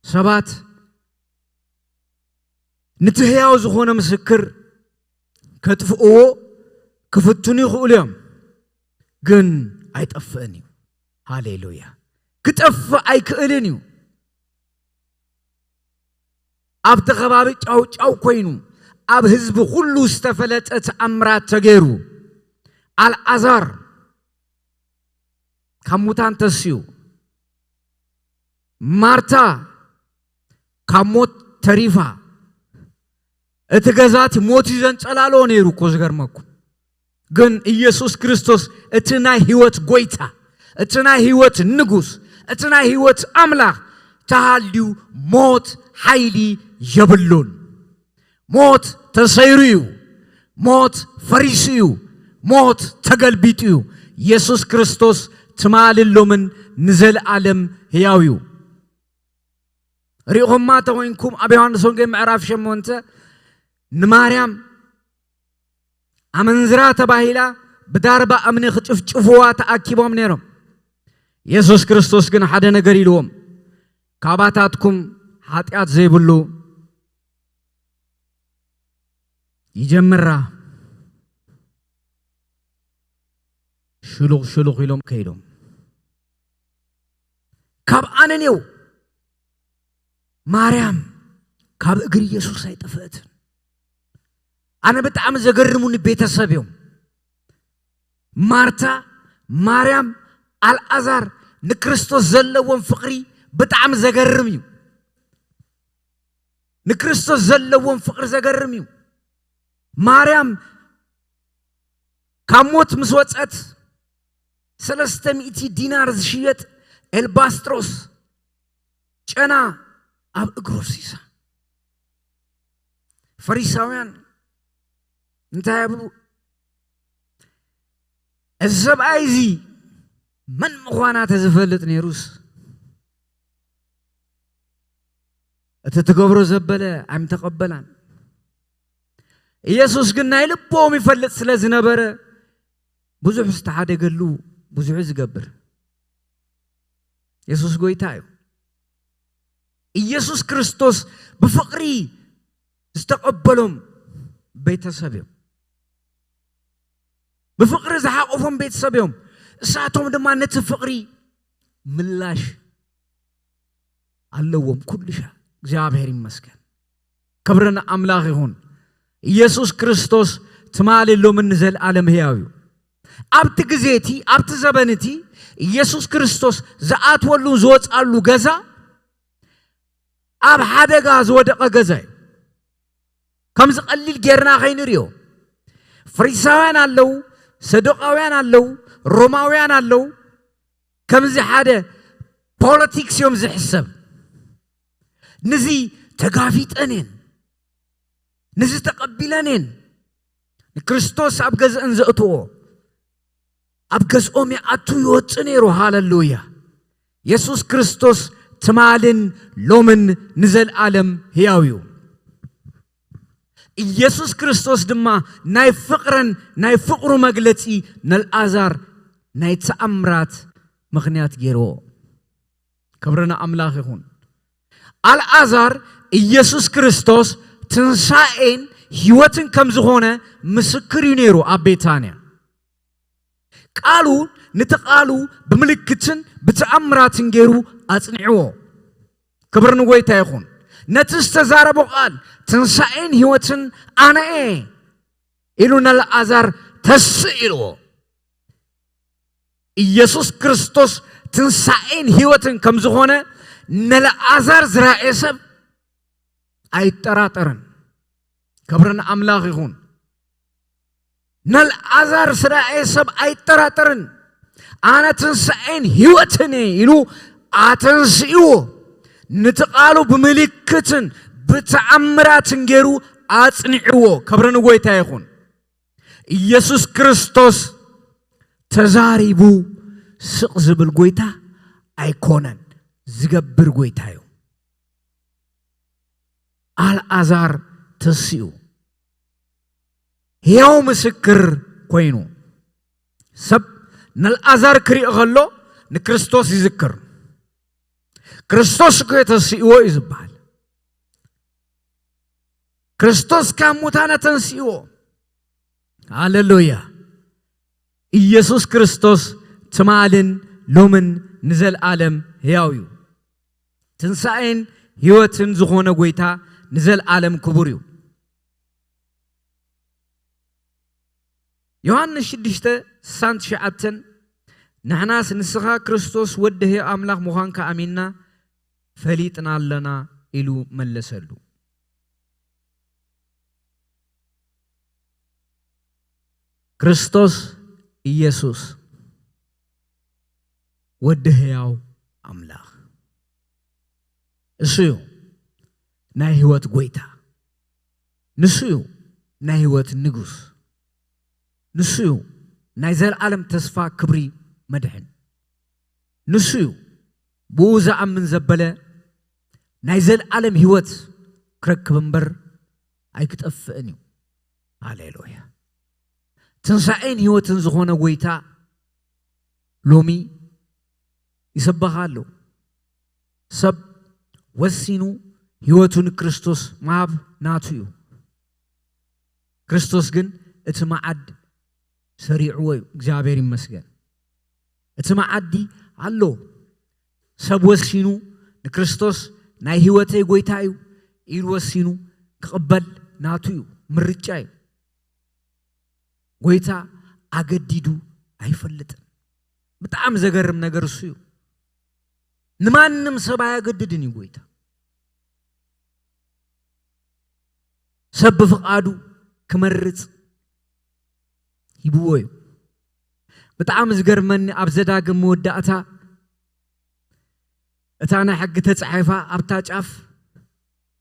ሰባት ነቲ ሕያው ዝኾነ ምስክር ከጥፍእዎ ክፍትኑ ይኽእሉ እዮም፣ ግን ኣይጠፍእን እዩ። ሃሌሉያ! ክጠፍእ ኣይክእልን እዩ። ኣብቲ ከባቢ ጫው ጫው ኮይኑ፣ ኣብ ህዝቢ ኩሉ ዝተፈለጠ ተኣምራት ተገይሩ፣ ኣልኣዛር ካብ ሙታን ተስዩ፣ ማርታ ካብ ሞት ተሪፋ። እቲ ገዛ እቲ ሞት እዩ ዘንጸላልዎ ነይሩ እኮ፣ ዝገርመኩም። ግን ኢየሱስ ክርስቶስ፣ እቲ ናይ ህይወት ጎይታ፣ እቲ ናይ ህይወት ንጉስ፣ እቲ ናይ ህይወት ኣምላኽ ተሃልዩ፣ ሞት ሓይሊ የብሉን። ሞት ተሰይሩ እዩ። ሞት ፈሪሱ እዩ። ሞት ተገልቢጡ እዩ። ኢየሱስ ክርስቶስ ትማልን ሎምን ንዘለኣለም ህያው እዩ። ሪኢኹማ ተኾይንኩም፣ ኣብ ዮሃንስ ወንጌል ምዕራፍ ሸሞንተ፣ ንማርያም ኣመንዝራ ተባሂላ ብዳርባ እምኒ ክጭፍጭፍዋ ተኣኪቦም ነይሮም። የሱስ ክርስቶስ ግን ሓደ ነገር ኢልዎም፣ ካባታትኩም ሓጢኣት ዘይብሉ ይጀምራ። ሽሉኽ ሽሉኽ ኢሎም ከይዶም። ካብ ኣነኔው ማርያም ካብ እግሪ ኢየሱስ ኣይጠፍአትን። ኣነ ብጣዕሚ ዘገርሙኒ ቤተሰብ እዮም። ማርታ፣ ማርያም፣ ኣልኣዛር ንክርስቶስ ዘለዎም ፍቕሪ ብጣዕሚ ዘገርም እዩ። ንክርስቶስ ዘለዎም ፍቕሪ ዘገርም እዩ። ማርያም ካብ ሞት ምስ ወጸት፣ ሰለስተ ሚእቲ ዲናር ዝሽየጥ ኤልባስጥሮስ ጨና ኣብ እግሩ ኣፍሲሳ። ፈሪሳውያን እንታይ ይብሉ? እዚ ሰብኣይ እዚ መን ምዃና ተዝፈልጥ ነይሩስ፣ እቲ ትገብሮ ዘበለ ኣይምተቐበላን። ኢየሱስ ግን ናይ ልቦም ይፈልጥ ስለ ዝነበረ፣ ብዙሕ ዝተሓደገሉ ብዙሕ ዝገብር። የሱስ ጎይታ እዩ። ኢየሱስ ክርስቶስ ብፍቕሪ ዝተቐበሎም ቤተሰብ እዮም። ብፍቕሪ ዝሓቖፎም ቤተሰብ እዮም። እሳቶም ድማ ነቲ ፍቕሪ ምላሽ ኣለዎም ኩሉ ሻዕ። እግዚኣብሔር ይመስገን። ክብሪ ንኣምላኽ ይኹን። ኢየሱስ ክርስቶስ ትማሊ ሎምን ንዘለኣለም ህያው እዩ። ኣብቲ ግዜ እቲ ኣብቲ ዘበን እቲ ኢየሱስ ክርስቶስ ዝኣትወሉ ዝወፅኣሉ ገዛ ኣብ ሓደጋ ዝወደቐ ገዛ እዩ። ከምዚ ቀሊል ጌርና ከይንሪኦ። ፈሪሳውያን ኣለዉ፣ ሰዱቃውያን ኣለዉ፣ ሮማውያን ኣለዉ። ከምዚ ሓደ ፖለቲክስ እዮም ዝሕሰብ። ንዚ ተጋፊጠን እየን፣ ንዚ ተቐቢለን እየን። ንክርስቶስ ኣብ ገዝአን ዘእትዎ ኣብ ገዝኦም ይኣቱ ይወፅእ ነይሩ። ሃለሉያ። የሱስ ክርስቶስ ትማልን ሎምን ንዘለኣለም ህያው እዩ። ኢየሱስ ክርስቶስ ድማ ናይ ፍቕረን ናይ ፍቕሩ መግለጺ ነልኣዛር ናይ ተኣምራት ምኽንያት ገይርዎ። ክብሪ ንኣምላኽ ይኹን። ኣልኣዛር ኢየሱስ ክርስቶስ ትንሳኤን ህይወትን ከም ዝኾነ ምስክር እዩ ነይሩ ኣብ ቤታንያ። ቃሉ ነቲ ቃሉ ብምልክትን ብተኣምራትን ገይሩ ኣጽኒዕዎ። ክብሪ ንጎይታ ይኹን። ነቲ ዝተዛረቦ ቃል ትንሳኤን ህይወትን ኣነ እየ ኢሉ ነልኣዛር ተስእ ኢልዎ። ኢየሱስ ክርስቶስ ትንሳኤን ህይወትን ከም ዝኾነ ነልኣዛር ዝረኣየ ሰብ ኣይጠራጠርን። ክብሪ ንኣምላኽ ይኹን። ነልኣዛር ዝረኣየ ሰብ ኣይጠራጠርን። ኣነ ትንሳኤን ህይወትን እየ ኢሉ ኣተንስእዎ። ነቲ ቃሉ ብምልክትን ብተኣምራትን ገይሩ ኣጽኒዕዎ። ክብሪ ንጎይታ ይኹን። ኢየሱስ ክርስቶስ ተዛሪቡ ስቕ ዝብል ጎይታ ኣይኮነን፣ ዝገብር ጎይታ እዩ። ኣልኣዛር ተሲኡ ህያው ምስክር ኮይኑ። ሰብ ነልኣዛር ክርኢ ከሎ ንክርስቶስ ይዝክር። ክርስቶስ እኮ ተሲእዎ እዩ ዝበሃል። ክርስቶስ ካብ ሙታን ኣተንሲእዎ። ሃሌሉያ። ኢየሱስ ክርስቶስ ትማልን ሎምን ንዘለኣለም ሕያው እዩ። ትንሳኤን ሕይወትን ዝኾነ ጎይታ ንዘለኣለም ክቡር እዩ። ዮሃንስ ሽዱሽተ ስሳን ትሽዓተን፣ ንሕናስ ንስኻ ክርስቶስ ወዲ ሕያው ኣምላኽ ምዃንካ ኣሚንና ፈሊጥና ኣለና ኢሉ መለሰሉ። ክርስቶስ ኢየሱስ ወዲ ሕያው ኣምላኽ እሱ እዩ። ናይ ሕይወት ጎይታ ንሱ እዩ። ናይ ሕይወት ንጉስ ንሱ እዩ። ናይ ዘለዓለም ተስፋ ክብሪ መድሕን ንሱ እዩ። ብኡ ዝኣምን ዘበለ ናይ ዘለዓለም ሕይወት ክረክብ እምበር ኣይክጠፍእን እዩ። ሃሌሉያ። ትንሳኤን ሕይወትን ዝኾነ ጎይታ ሎሚ ይሰበኽ ኣሎ። ሰብ ወሲኑ ሕይወቱ ንክርስቶስ ምሃብ ናቱ እዩ። ክርስቶስ ግን እቲ መዓድ ሰሪዕዎ እዩ። እግዚኣብሔር ይመስገን። እቲ መዓዲ ኣሎ። ሰብ ወሲኑ ንክርስቶስ ናይ ሕይወተይ ጎይታ እዩ ኢሉ ወሲኑ ክቕበል ናቱ እዩ። ምርጫ እዩ። ጎይታ ኣገዲዱ ኣይፈልጥን። ብጣዕሚ ዘገርም ነገር እሱ እዩ። ንማንም ሰብ ኣያገድድን እዩ ጎይታ። ሰብ ብፍቓዱ ክመርጽ ሂብዎ እዩ። ብጣዕሚ ዝገርመኒ ኣብ ዘዳግም መወዳእታ እታ ናይ ሕጊ ተጻሒፋ ኣብታ ጫፍ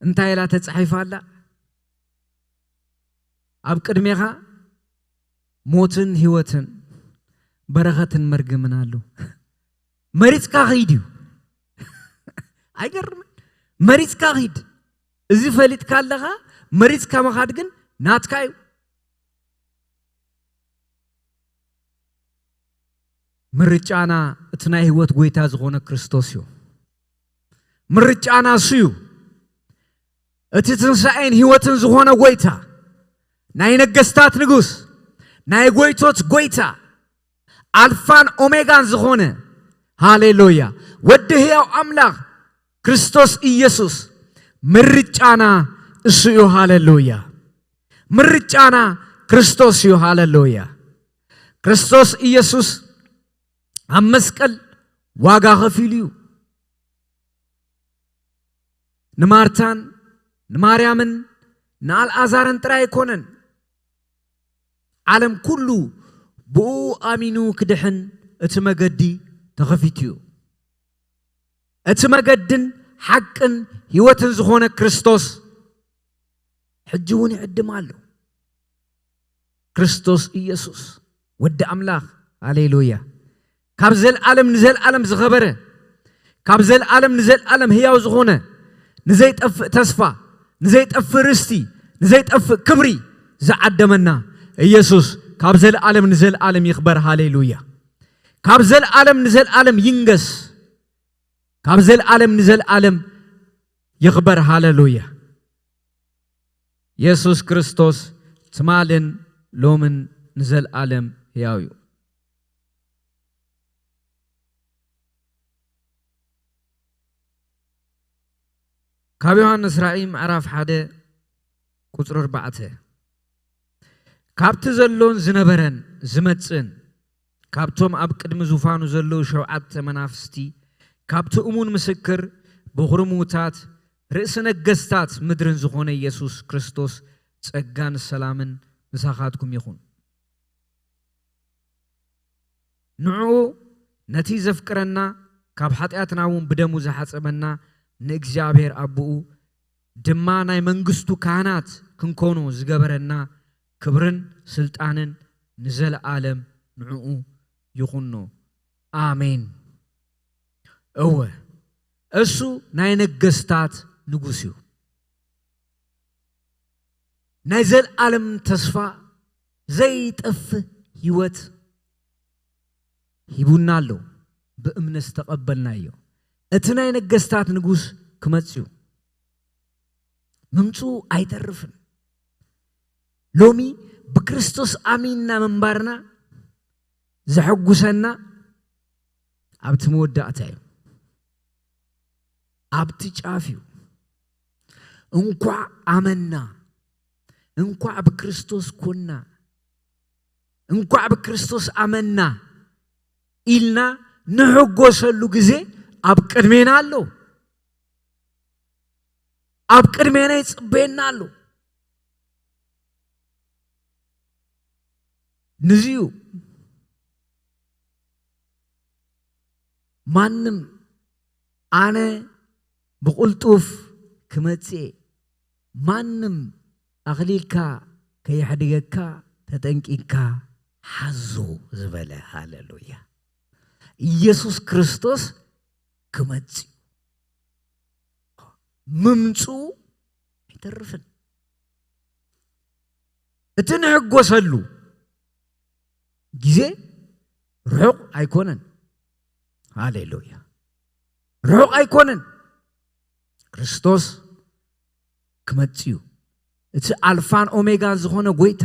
እንታይ ኢላ ተጻሒፋ ኣላ? ኣብ ቅድሜኻ ሞትን ሕይወትን በረኸትን መርገምን ኣሎ። መሪጽካ ኺድ እዩ። ኣይገርምን? መሪጽካ ኺድ። እዚ ፈሊጥካ ኣለኻ፣ መሪጽካ ምኻድ ግን ናትካ እዩ። ምርጫና እቲ ናይ ሕይወት ጎይታ ዝኾነ ክርስቶስ እዩ። ምርጫና እሱ እዩ። እቲ ትንሳኤን ሕይወትን ዝኾነ ጎይታ፣ ናይ ነገስታት ንጉስ፣ ናይ ጎይቶት ጎይታ፣ ኣልፋን ኦሜጋን ዝኾነ፣ ሃሌሉያ። ወዲ ህያው ኣምላኽ ክርስቶስ ኢየሱስ ምርጫና እሱ እዩ። ሃሌሉያ። ምርጫና ክርስቶስ እዩ። ሃሌሉያ። ክርስቶስ ኢየሱስ ኣብ መስቀል ዋጋ ከፊሉ እዩ። ንማርታን ንማርያምን ንኣልኣዛርን ጥራይ ኣይኮነን። ዓለም ኩሉ ብኡ ኣሚኑ ክድሕን እቲ መገዲ ተኸፊቱ እዩ። እቲ መገድን ሓቅን ህይወትን ዝኾነ ክርስቶስ ሕጂ እውን ይዕድም ኣሎ። ክርስቶስ ኢየሱስ ወዲ ኣምላኽ፣ ሃሌሉያ፣ ካብ ዘልዓለም ንዘልዓለም ዝኸበረ፣ ካብ ዘልዓለም ንዘልዓለም ህያው ዝኾነ፣ ንዘይጠፍእ ተስፋ፣ ንዘይጠፍእ ርስቲ፣ ንዘይጠፍእ ክብሪ ዝዓደመና ኢየሱስ ካብ ዘልዓለም ንዘልዓለም ይኽበር። ሃሌሉያ። ካብ ዘልዓለም ንዘልዓለም ይንገስ። ካብ ዘልዓለም ንዘልዓለም ይኽበር። ሃሌሉያ። የሱስ ክርስቶስ ትማልን ሎምን ንዘልዓለም ህያው እዩ። ካብ ዮሃንስ ራእይ ምዕራፍ ሓደ ቁጽሪ ኣርባዕተ፣ ካብቲ ዘሎን ዝነበረን ዝመጽእን፣ ካብቶም ኣብ ቅድሚ ዙፋኑ ዘለዉ ሸውዓተ መናፍስቲ፣ ካብቲ እሙን ምስክር፣ በኹሪ ምዉታት፣ ርእሲ ነገስታት ምድርን ዝኾነ ኢየሱስ ክርስቶስ ጸጋን ሰላምን ምሳኻትኩም ይኹን። ንዕኡ ነቲ ዘፍቅረና፣ ካብ ሓጢኣትና እውን ብደሙ ዝሓጸበና ንእግዚኣብሔር ኣቦኡ ድማ ናይ መንግስቱ ካህናት ክንኮኑ ዝገበረና ክብርን ስልጣንን ንዘለኣለም ንዕኡ ይኹኖ። ኣሜን። እወ፣ እሱ ናይ ነገስታት ንጉስ እዩ። ናይ ዘልኣለም ተስፋ፣ ዘይጠፍእ ህይወት ሂቡና ኣሎ። ብእምነት ዝተቐበልናዮ እቲ ናይ ነገስታት ንጉስ ክመጽእ እዩ። ምምጽኡ ኣይተርፍን። ሎሚ ብክርስቶስ ኣሚንና ምንባርና ዘሐጉሰና ኣብቲ መወዳእታ እዩ። ኣብቲ ጫፍ እዩ። እንኳዕ ኣመና፣ እንኳዕ ብክርስቶስ ኮና፣ እንኳዕ ብክርስቶስ ኣመና ኢልና ንሕጎሰሉ ግዜ ኣብ ቅድሜና ኣሎ። ኣብ ቅድሜና ይጽበየና ኣሎ። ንዚዩ ማንም ኣነ ብቕልጡፍ ክመጽእ እየ፣ ማንም ኣኽሊልካ ከየሕድገካ ተጠንቂቕካ ሓዞ ዝበለ። ሃሌሉያ። ኢየሱስ ክርስቶስ ክመጽእ እዩ። ምምጽኡ ኣይተርፍን። እቲ ንሕጎሰሉ ግዜ ርሑቕ ኣይኮነን። ሃሌሉያ። ርሑቕ ኣይኮነን። ክርስቶስ ክመጽእ እዩ። እቲ ኣልፋን ኦሜጋን ዝኾነ ጎይታ፣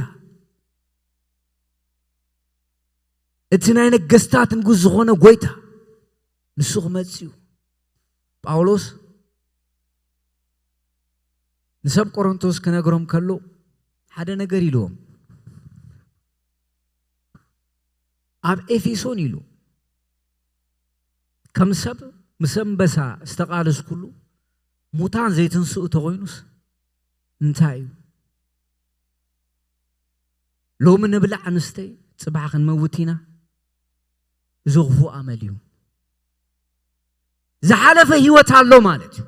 እቲ ናይ ነገስታት ንጉስ ዝኾነ ጎይታ ንሱ ክመጽእ እዩ። ጳውሎስ ንሰብ ቆሮንቶስ ክነግሮም ከሎ ሓደ ነገር ኢልዎም። ኣብ ኤፌሶን ኢሉ፣ ከም ሰብ ምስ ኣንበሳ ዝተቓለስኩሉ፣ ሙታን ዘይትንስኡ ተኾይኑስ እንታይ እዩ? ሎሚ ንብላዕ ንስተይ፣ ጽባሕ ክንመውት ኢና። እዚ ክፉእ ኣመል እዩ። ዝሓለፈ ህይወት ኣሎ ማለት እዩ።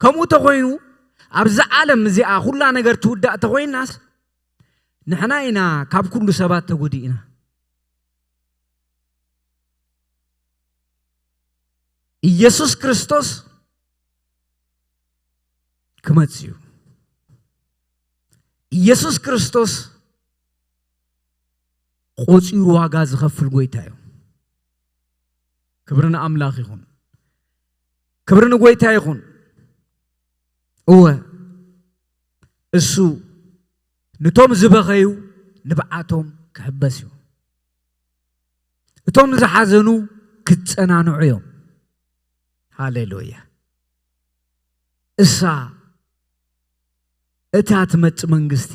ከምኡ ተኾይኑ፣ ኣብዛ ዓለም እዚኣ ኩላ ነገር ትውዳእ ተኾይናስ፣ ንሕና ኢና ካብ ኩሉ ሰባት ተጎዲእና። ኢየሱስ ክርስቶስ ክመጽእ እዩ። ኢየሱስ ክርስቶስ ቆጺሩ ዋጋ ዝኸፍል ጎይታ እዩ። ክብሪ ንኣምላኽ ይኹን። ክብሪ ንጎይታ ይኹን። እወ፣ እሱ ንቶም ዝበኸዩ ንብዓቶም ክሕበስ እዩ። እቶም ዝሓዘኑ ክጸናንዑ እዮም። ሃሌሉያ። እሳ እታ ትመጽእ መንግስቲ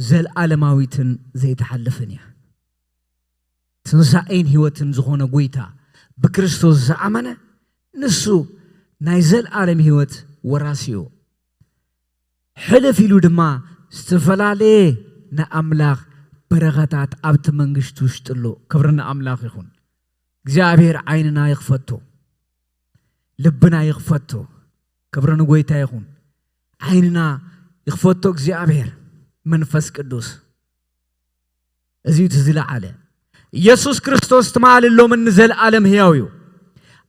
ዘልኣለማዊትን ዘይትሓልፍን እያ። ትንሳኤን ህይወትን ዝኾነ ጎይታ ብክርስቶስ ዝኣመነ ንሱ ናይ ዘልኣለም ህይወት ወራሲ እዩ። ሕልፍ ኢሉ ድማ ዝተፈላለየ ንኣምላኽ በረኸታት ኣብቲ መንግስቲ ውሽጢ ኣሎ። ክብሪ ንኣምላኽ ይኹን። እግዚኣብሔር ዓይንና ይኽፈቶ፣ ልብና ይኽፈቶ። ክብሪ ንጎይታ ይኹን። ዓይንና ይኽፈቶ እግዚኣብሔር መንፈስ ቅዱስ። እዚ እዩ እቲ ዝለዓለ። ኢየሱስ ክርስቶስ ትማሊ፣ ሎምን ንዘለኣለም ህያው እዩ።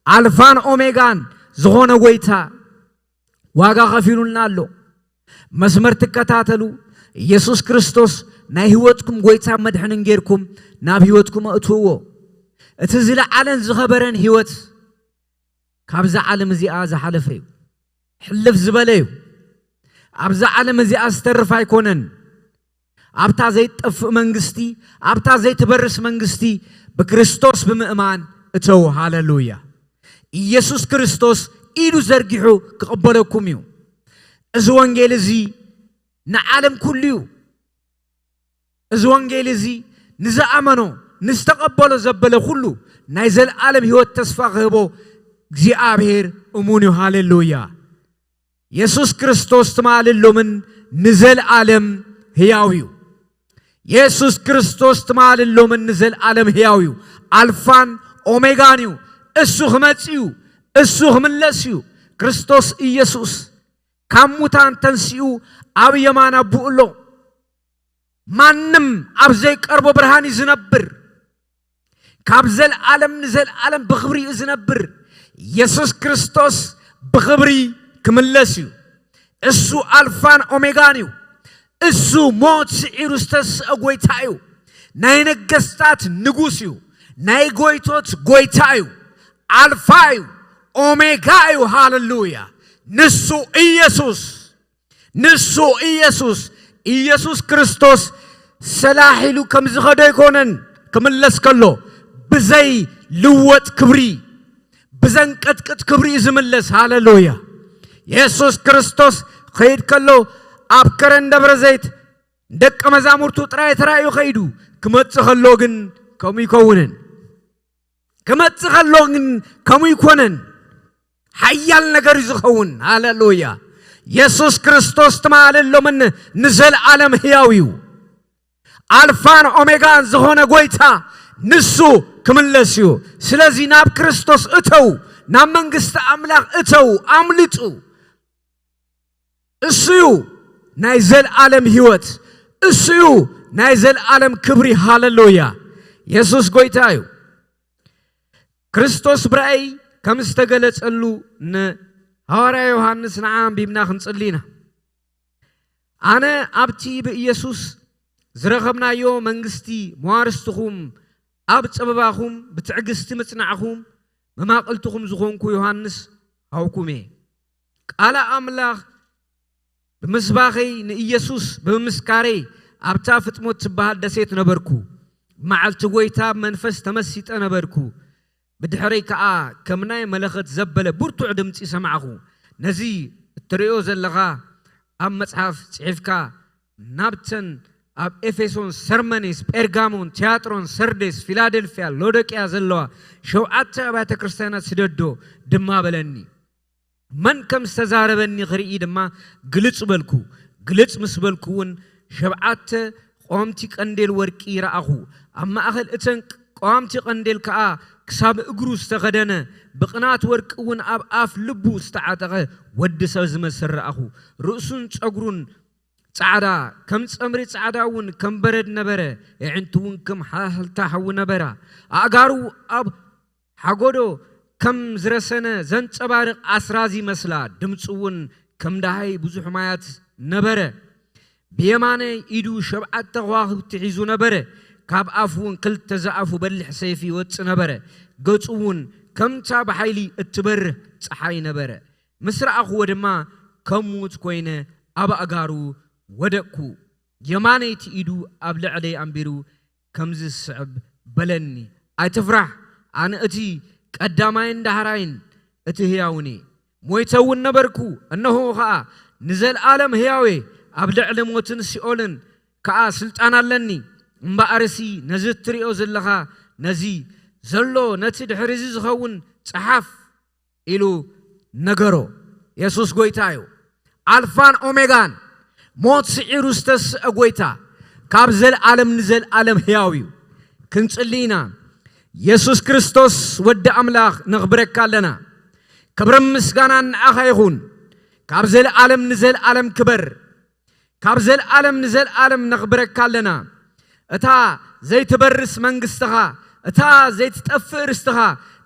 ኣልፋን ኦሜጋን ዝኾነ ጎይታ ዋጋ ከፊሉልና ኣሎ። መስመር ትከታተሉ፣ ኢየሱስ ክርስቶስ ናይ ህይወትኩም ጎይታ መድሕንን ጌርኩም ናብ ህይወትኩም ኣእትውዎ። እቲ ዝለዓለን ዝኸበረን ህይወት ካብዛ ዓለም እዚኣ ዝሓለፈ እዩ። ሕልፍ ዝበለ እዩ። ኣብዛ ዓለም እዚኣ ዝተርፍ ኣይኮነን። ኣብታ ዘይትጠፍእ መንግስቲ፣ ኣብታ ዘይትበርስ መንግስቲ ብክርስቶስ ብምእማን እተው። ሃሌሉያ። ኢየሱስ ክርስቶስ ኢዱ ዘርጊሑ ክቕበለኩም እዩ። እዚ ወንጌል እዚ ንዓለም ኩሉ እዩ። እዚ ወንጌል እዚ ንዝኣመኖ፣ ንዝተቐበሎ ዘበለ ኩሉ ናይ ዘለኣለም ህይወት ተስፋ ክህቦ እግዚኣብሔር እሙን እዩ። ሃሌሉያ። የሱስ ክርስቶስ ትማልን ሎምን ንዘለኣለም ህያው እዩ። የሱስ ክርስቶስ ትማልን ሎምን ንዘለኣለም ህያው እዩ። ኣልፋን ኦሜጋን እዩ። እሱ ክመጽእ እዩ። እሱ ክምለስ እዩ። ክርስቶስ ኢየሱስ ካብ ሙታን ተንሲኡ ኣብ የማን ኣቦኡ ኣሎ። ማንም ኣብ ዘይቀርቦ ብርሃን እዩ ዝነብር። ካብ ዘልኣለም ንዘልኣለም ብኽብሪ እዩ ዝነብር። የሱስ ክርስቶስ ብኽብሪ ክምለስ እዩ። እሱ ኣልፋን ኦሜጋን እዩ። እሱ ሞት ስዒሩ ዝተስአ ጎይታ እዩ። ናይ ነገስታት ንጉስ እዩ። ናይ ጎይቶት ጎይታ እዩ። ኣልፋ እዩ፣ ኦሜጋ እዩ። ሃሌሉያ። ንሱ ኢየሱስ፣ ንሱ ኢየሱስ፣ ኢየሱስ ክርስቶስ ሰላሕ ኢሉ ከም ዝኸደ ኣይኮነን። ክምለስ ከሎ ብዘይ ልወጥ ክብሪ፣ ብዘንቀጥቅጥ ክብሪ እዩ ዝምለስ። ሃሌሉያ። የሱስ ክርስቶስ ኸይድ ከሎ ኣብ ከረን ደብረ ዘይት ደቀ መዛሙርቱ ጥራይ ተራእዩ ኸይዱ። ክመጽእ ከሎ ግን ከምኡ ይከውንን። ክመጽእ ከሎ ግን ከምኡ ይኮነን። ሓያል ነገር እዩ ዝኸውን። ሃሌሉያ። የሱስ ክርስቶስ ትማልን ሎምን ንዘለኣለም ህያው እዩ። ኣልፋን ኦሜጋን ዝኾነ ጎይታ ንሱ ክምለስ እዩ። ስለዚ ናብ ክርስቶስ እተው፣ ናብ መንግስቲ ኣምላኽ እተው፣ ኣምልጡ። እሱ እዩ ናይ ዘልኣለም ህይወት፣ እሱ እዩ ናይ ዘልኣለም ክብሪ። ሃሌሉያ። የሱስ ጎይታ እዩ። ክርስቶስ ብራእይ ከም ዝተገለጸሉ ንሃዋርያ ዮሃንስ ንዓ ኣንቢብና ክንጽሊ ኢና። ኣነ ኣብቲ ብኢየሱስ ዝረኸብናዮ መንግስቲ መዋርስትኹም፣ ኣብ ጸበባኹም ብትዕግስቲ ምጽናዕኹም መማቕልትኹም ዝኾንኩ ዮሃንስ ሃውኩም እየ። ቃል ኣምላኽ ብምስባኸይ ንኢየሱስ ብምምስካረይ ኣብታ ፍጥሞት ትበሃል ደሴት ነበርኩ። መዓልቲ ጐይታ ብመንፈስ ተመሲጠ ነበርኩ። ብድሕረይ ከኣ ከም ናይ መለኸት ዘበለ ብርቱዕ ድምጺ ሰማዕኹ። ነዚ እትርእዮ ዘለኻ ኣብ መጽሓፍ ጽሒፍካ ናብተን ኣብ ኤፌሶን፣ ሰርመኔስ፣ ጴርጋሞን፣ ትያጥሮን፣ ሰርዴስ፣ ፊላደልፍያ፣ ሎዶቅያ ዘለዋ ሸውዓተ ኣብያተ ክርስቲያናት ስደዶ ድማ በለኒ። መን ከም ዝተዛረበኒ ክርኢ ድማ ግልጽ በልኩ። ግልጽ ምስ በልኩ እውን ሸብዓተ ቀዋምቲ ቀንዴል ወርቂ ረኣኹ። ኣብ ማእከል እተን ቀዋምቲ ቀንዴል ከኣ ክሳብ እግሩ ዝተኸደነ፣ ብቕናት ወርቂ እውን ኣብ ኣፍ ልቡ ዝተዓጠቐ ወዲ ሰብ ዝመስል ረኣኹ። ርእሱን ጸጉሩን ጻዕዳ፣ ከም ጸምሪ ጻዕዳ እውን ከም በረድ ነበረ። ኣዒንቱ እውን ከም ሃህልታ ሓዊ ነበራ። ኣእጋሩ ኣብ ሓጎዶ ከም ዝረሰነ ዘንጸባርቕ ኣስራዚ መስላ። ድምጹ እውን ከም ደሃይ ብዙሕ ማያት ነበረ። ብየማነይ ኢዱ ሸብዓተ ከዋኽብቲ ሒዙ ነበረ። ካብ ኣፉ እውን ክልተ ዝኣፉ በሊሕ ሰይፊ ይወጽእ ነበረ። ገጹ እውን ከምታ ብሓይሊ እትበርህ ጸሓይ ነበረ። ምስ ረኣኽዎ ድማ ከም ምዉት ኮይነ ኣብ ኣእጋሩ ወደቅኩ። የማነይቲ ኢዱ ኣብ ልዕለይ ኣንቢሩ ከምዚ ዝስዕብ በለኒ፣ ኣይትፍራሕ፣ ኣነ እቲ ቀዳማይን ዳሕራይን እቲ ህያውን እየ። ሞይተ እውን ነበርኩ፣ እነሆ ኸኣ ንዘለኣለም ህያው እየ። ኣብ ልዕሊ ሞትን ሲኦልን ከኣ ስልጣን ኣለኒ። እምበኣርሲ ነዚ እትርእዮ ዘለኻ፣ ነዚ ዘሎ፣ ነቲ ድሕሪ እዚ ዝኸውን ጽሓፍ ኢሉ ነገሮ። የሱስ ጐይታ እዩ። ኣልፋን ኦሜጋን፣ ሞት ስዒሩ ዝተስአ ጐይታ፣ ካብ ዘለኣለም ንዘለኣለም ህያው እዩ። ክንጽሊ ኢና። የሱስ ክርስቶስ ወዲ ኣምላኽ ነኽብረካ ኣለና። ክብርን ምስጋናን ንዓኻ ይኹን። ካብ ዘለኣለም ንዘለኣለም ክበር። ካብ ዘለኣለም ንዘለኣለም ነኽብረካ ኣለና። እታ ዘይትበርስ መንግስትኻ፣ እታ ዘይትጠፍእ ርስትኻ፣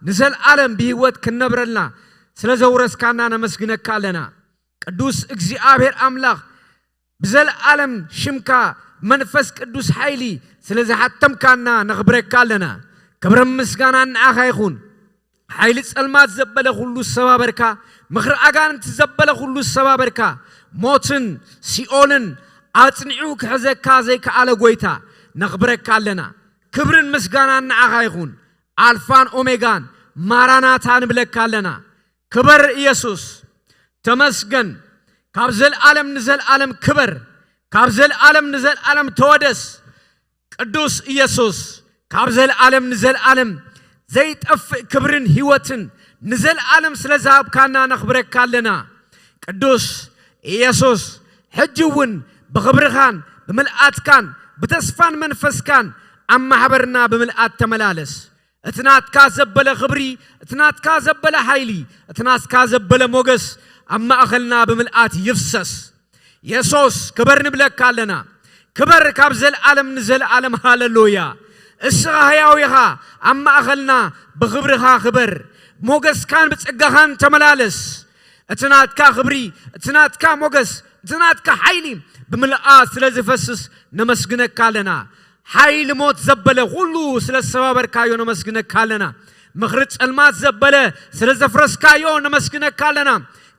ንዘለኣለም ብህይወት ክንነብረልና ስለ ዘውረስካና ነመስግነካ ኣለና። ቅዱስ እግዚኣብሔር ኣምላኽ፣ ብዘለኣለም ሽምካ መንፈስ ቅዱስ ሓይሊ ስለ ዝሓተምካና ነኽብረካ ኣለና። ክብርን ምስጋናን ንዓኻ ይኹን። ሓይሊ ጸልማት ዘበለ ኩሉ ዝሰባበርካ፣ ምኽሪ ኣጋንንቲ ዘበለ ኩሉ ዝሰባበርካ፣ ሞትን ሲኦልን ኣጽኒዑ ክሕዘካ ዘይከኣለ ጐይታ፣ ነኽብረካ ኣለና። ክብርን ምስጋናን ንዓኻ ይኹን። ኣልፋን ኦሜጋን፣ ማራናታ ንብለካ ኣለና። ክበር ኢየሱስ፣ ተመስገን። ካብ ዘለኣለም ንዘለኣለም ክበር፣ ካብ ዘለኣለም ንዘለኣለም ተወደስ። ቅዱስ ኢየሱስ፣ ካብ ዘለኣለም ንዘለኣለም ዘይጠፍእ ክብርን ህይወትን ንዘለኣለም ስለ ዝሃብካና ነኽብረካ ኣለና። ቅዱስ ኢየሱስ፣ ሕጂ እውን ብኽብርኻን ብምልኣትካን ብተስፋን መንፈስካን ኣብ ማሕበርና ብምልኣት ተመላለስ። እቲ ናትካ ዘበለ ክብሪ፣ እቲ ናትካ ዘበለ ሓይሊ፣ እቲ ናትካ ዘበለ ሞገስ ኣብ ማእኸልና ብምልኣት ይፍሰስ። የሱስ፣ ክበር ንብለካ ኣለና። ክበር ካብ ዘለኣለም ንዘለኣለም። ሃለሉያ። እስኻ ህያው ኢኻ። ኣብ ማእኸልና ብኽብርኻ ክበር። ሞገስካን ብጸጋኻን ተመላለስ። እቲ ናትካ ክብሪ፣ እቲ ናትካ ሞገስ፣ እቲ ናትካ ሓይሊ ብምልኣት ስለ ዝፈስስ ነመስግነካ ኣለና። ሓይሊ ሞት ዘበለ ኩሉ ስለ ዝሰባበርካዮ ነመስግነካ ኣለና። ምኽሪ ጸልማት ዘበለ ስለ ዘፍረስካዮ ነመስግነካ ኣለና።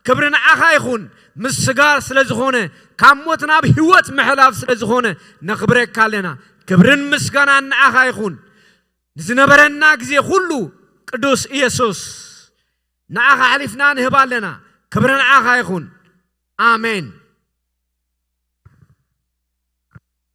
ክብሪ ንዓኻ ይኹን። ምስጋር ስለ ዝኾነ፣ ካብ ሞት ናብ ህይወት ምሕላፍ ስለ ዝኾነ ነኽብረካ ኣለና። ክብርን ምስጋናን ንዓኻ ይኹን። ንዝነበረና ግዜ ኩሉ ቅዱስ ኢየሱስ ንዓኻ ኣሕሊፍና ንህብ ኣለና። ክብሪ ንዓኻ ይኹን። ኣሜን።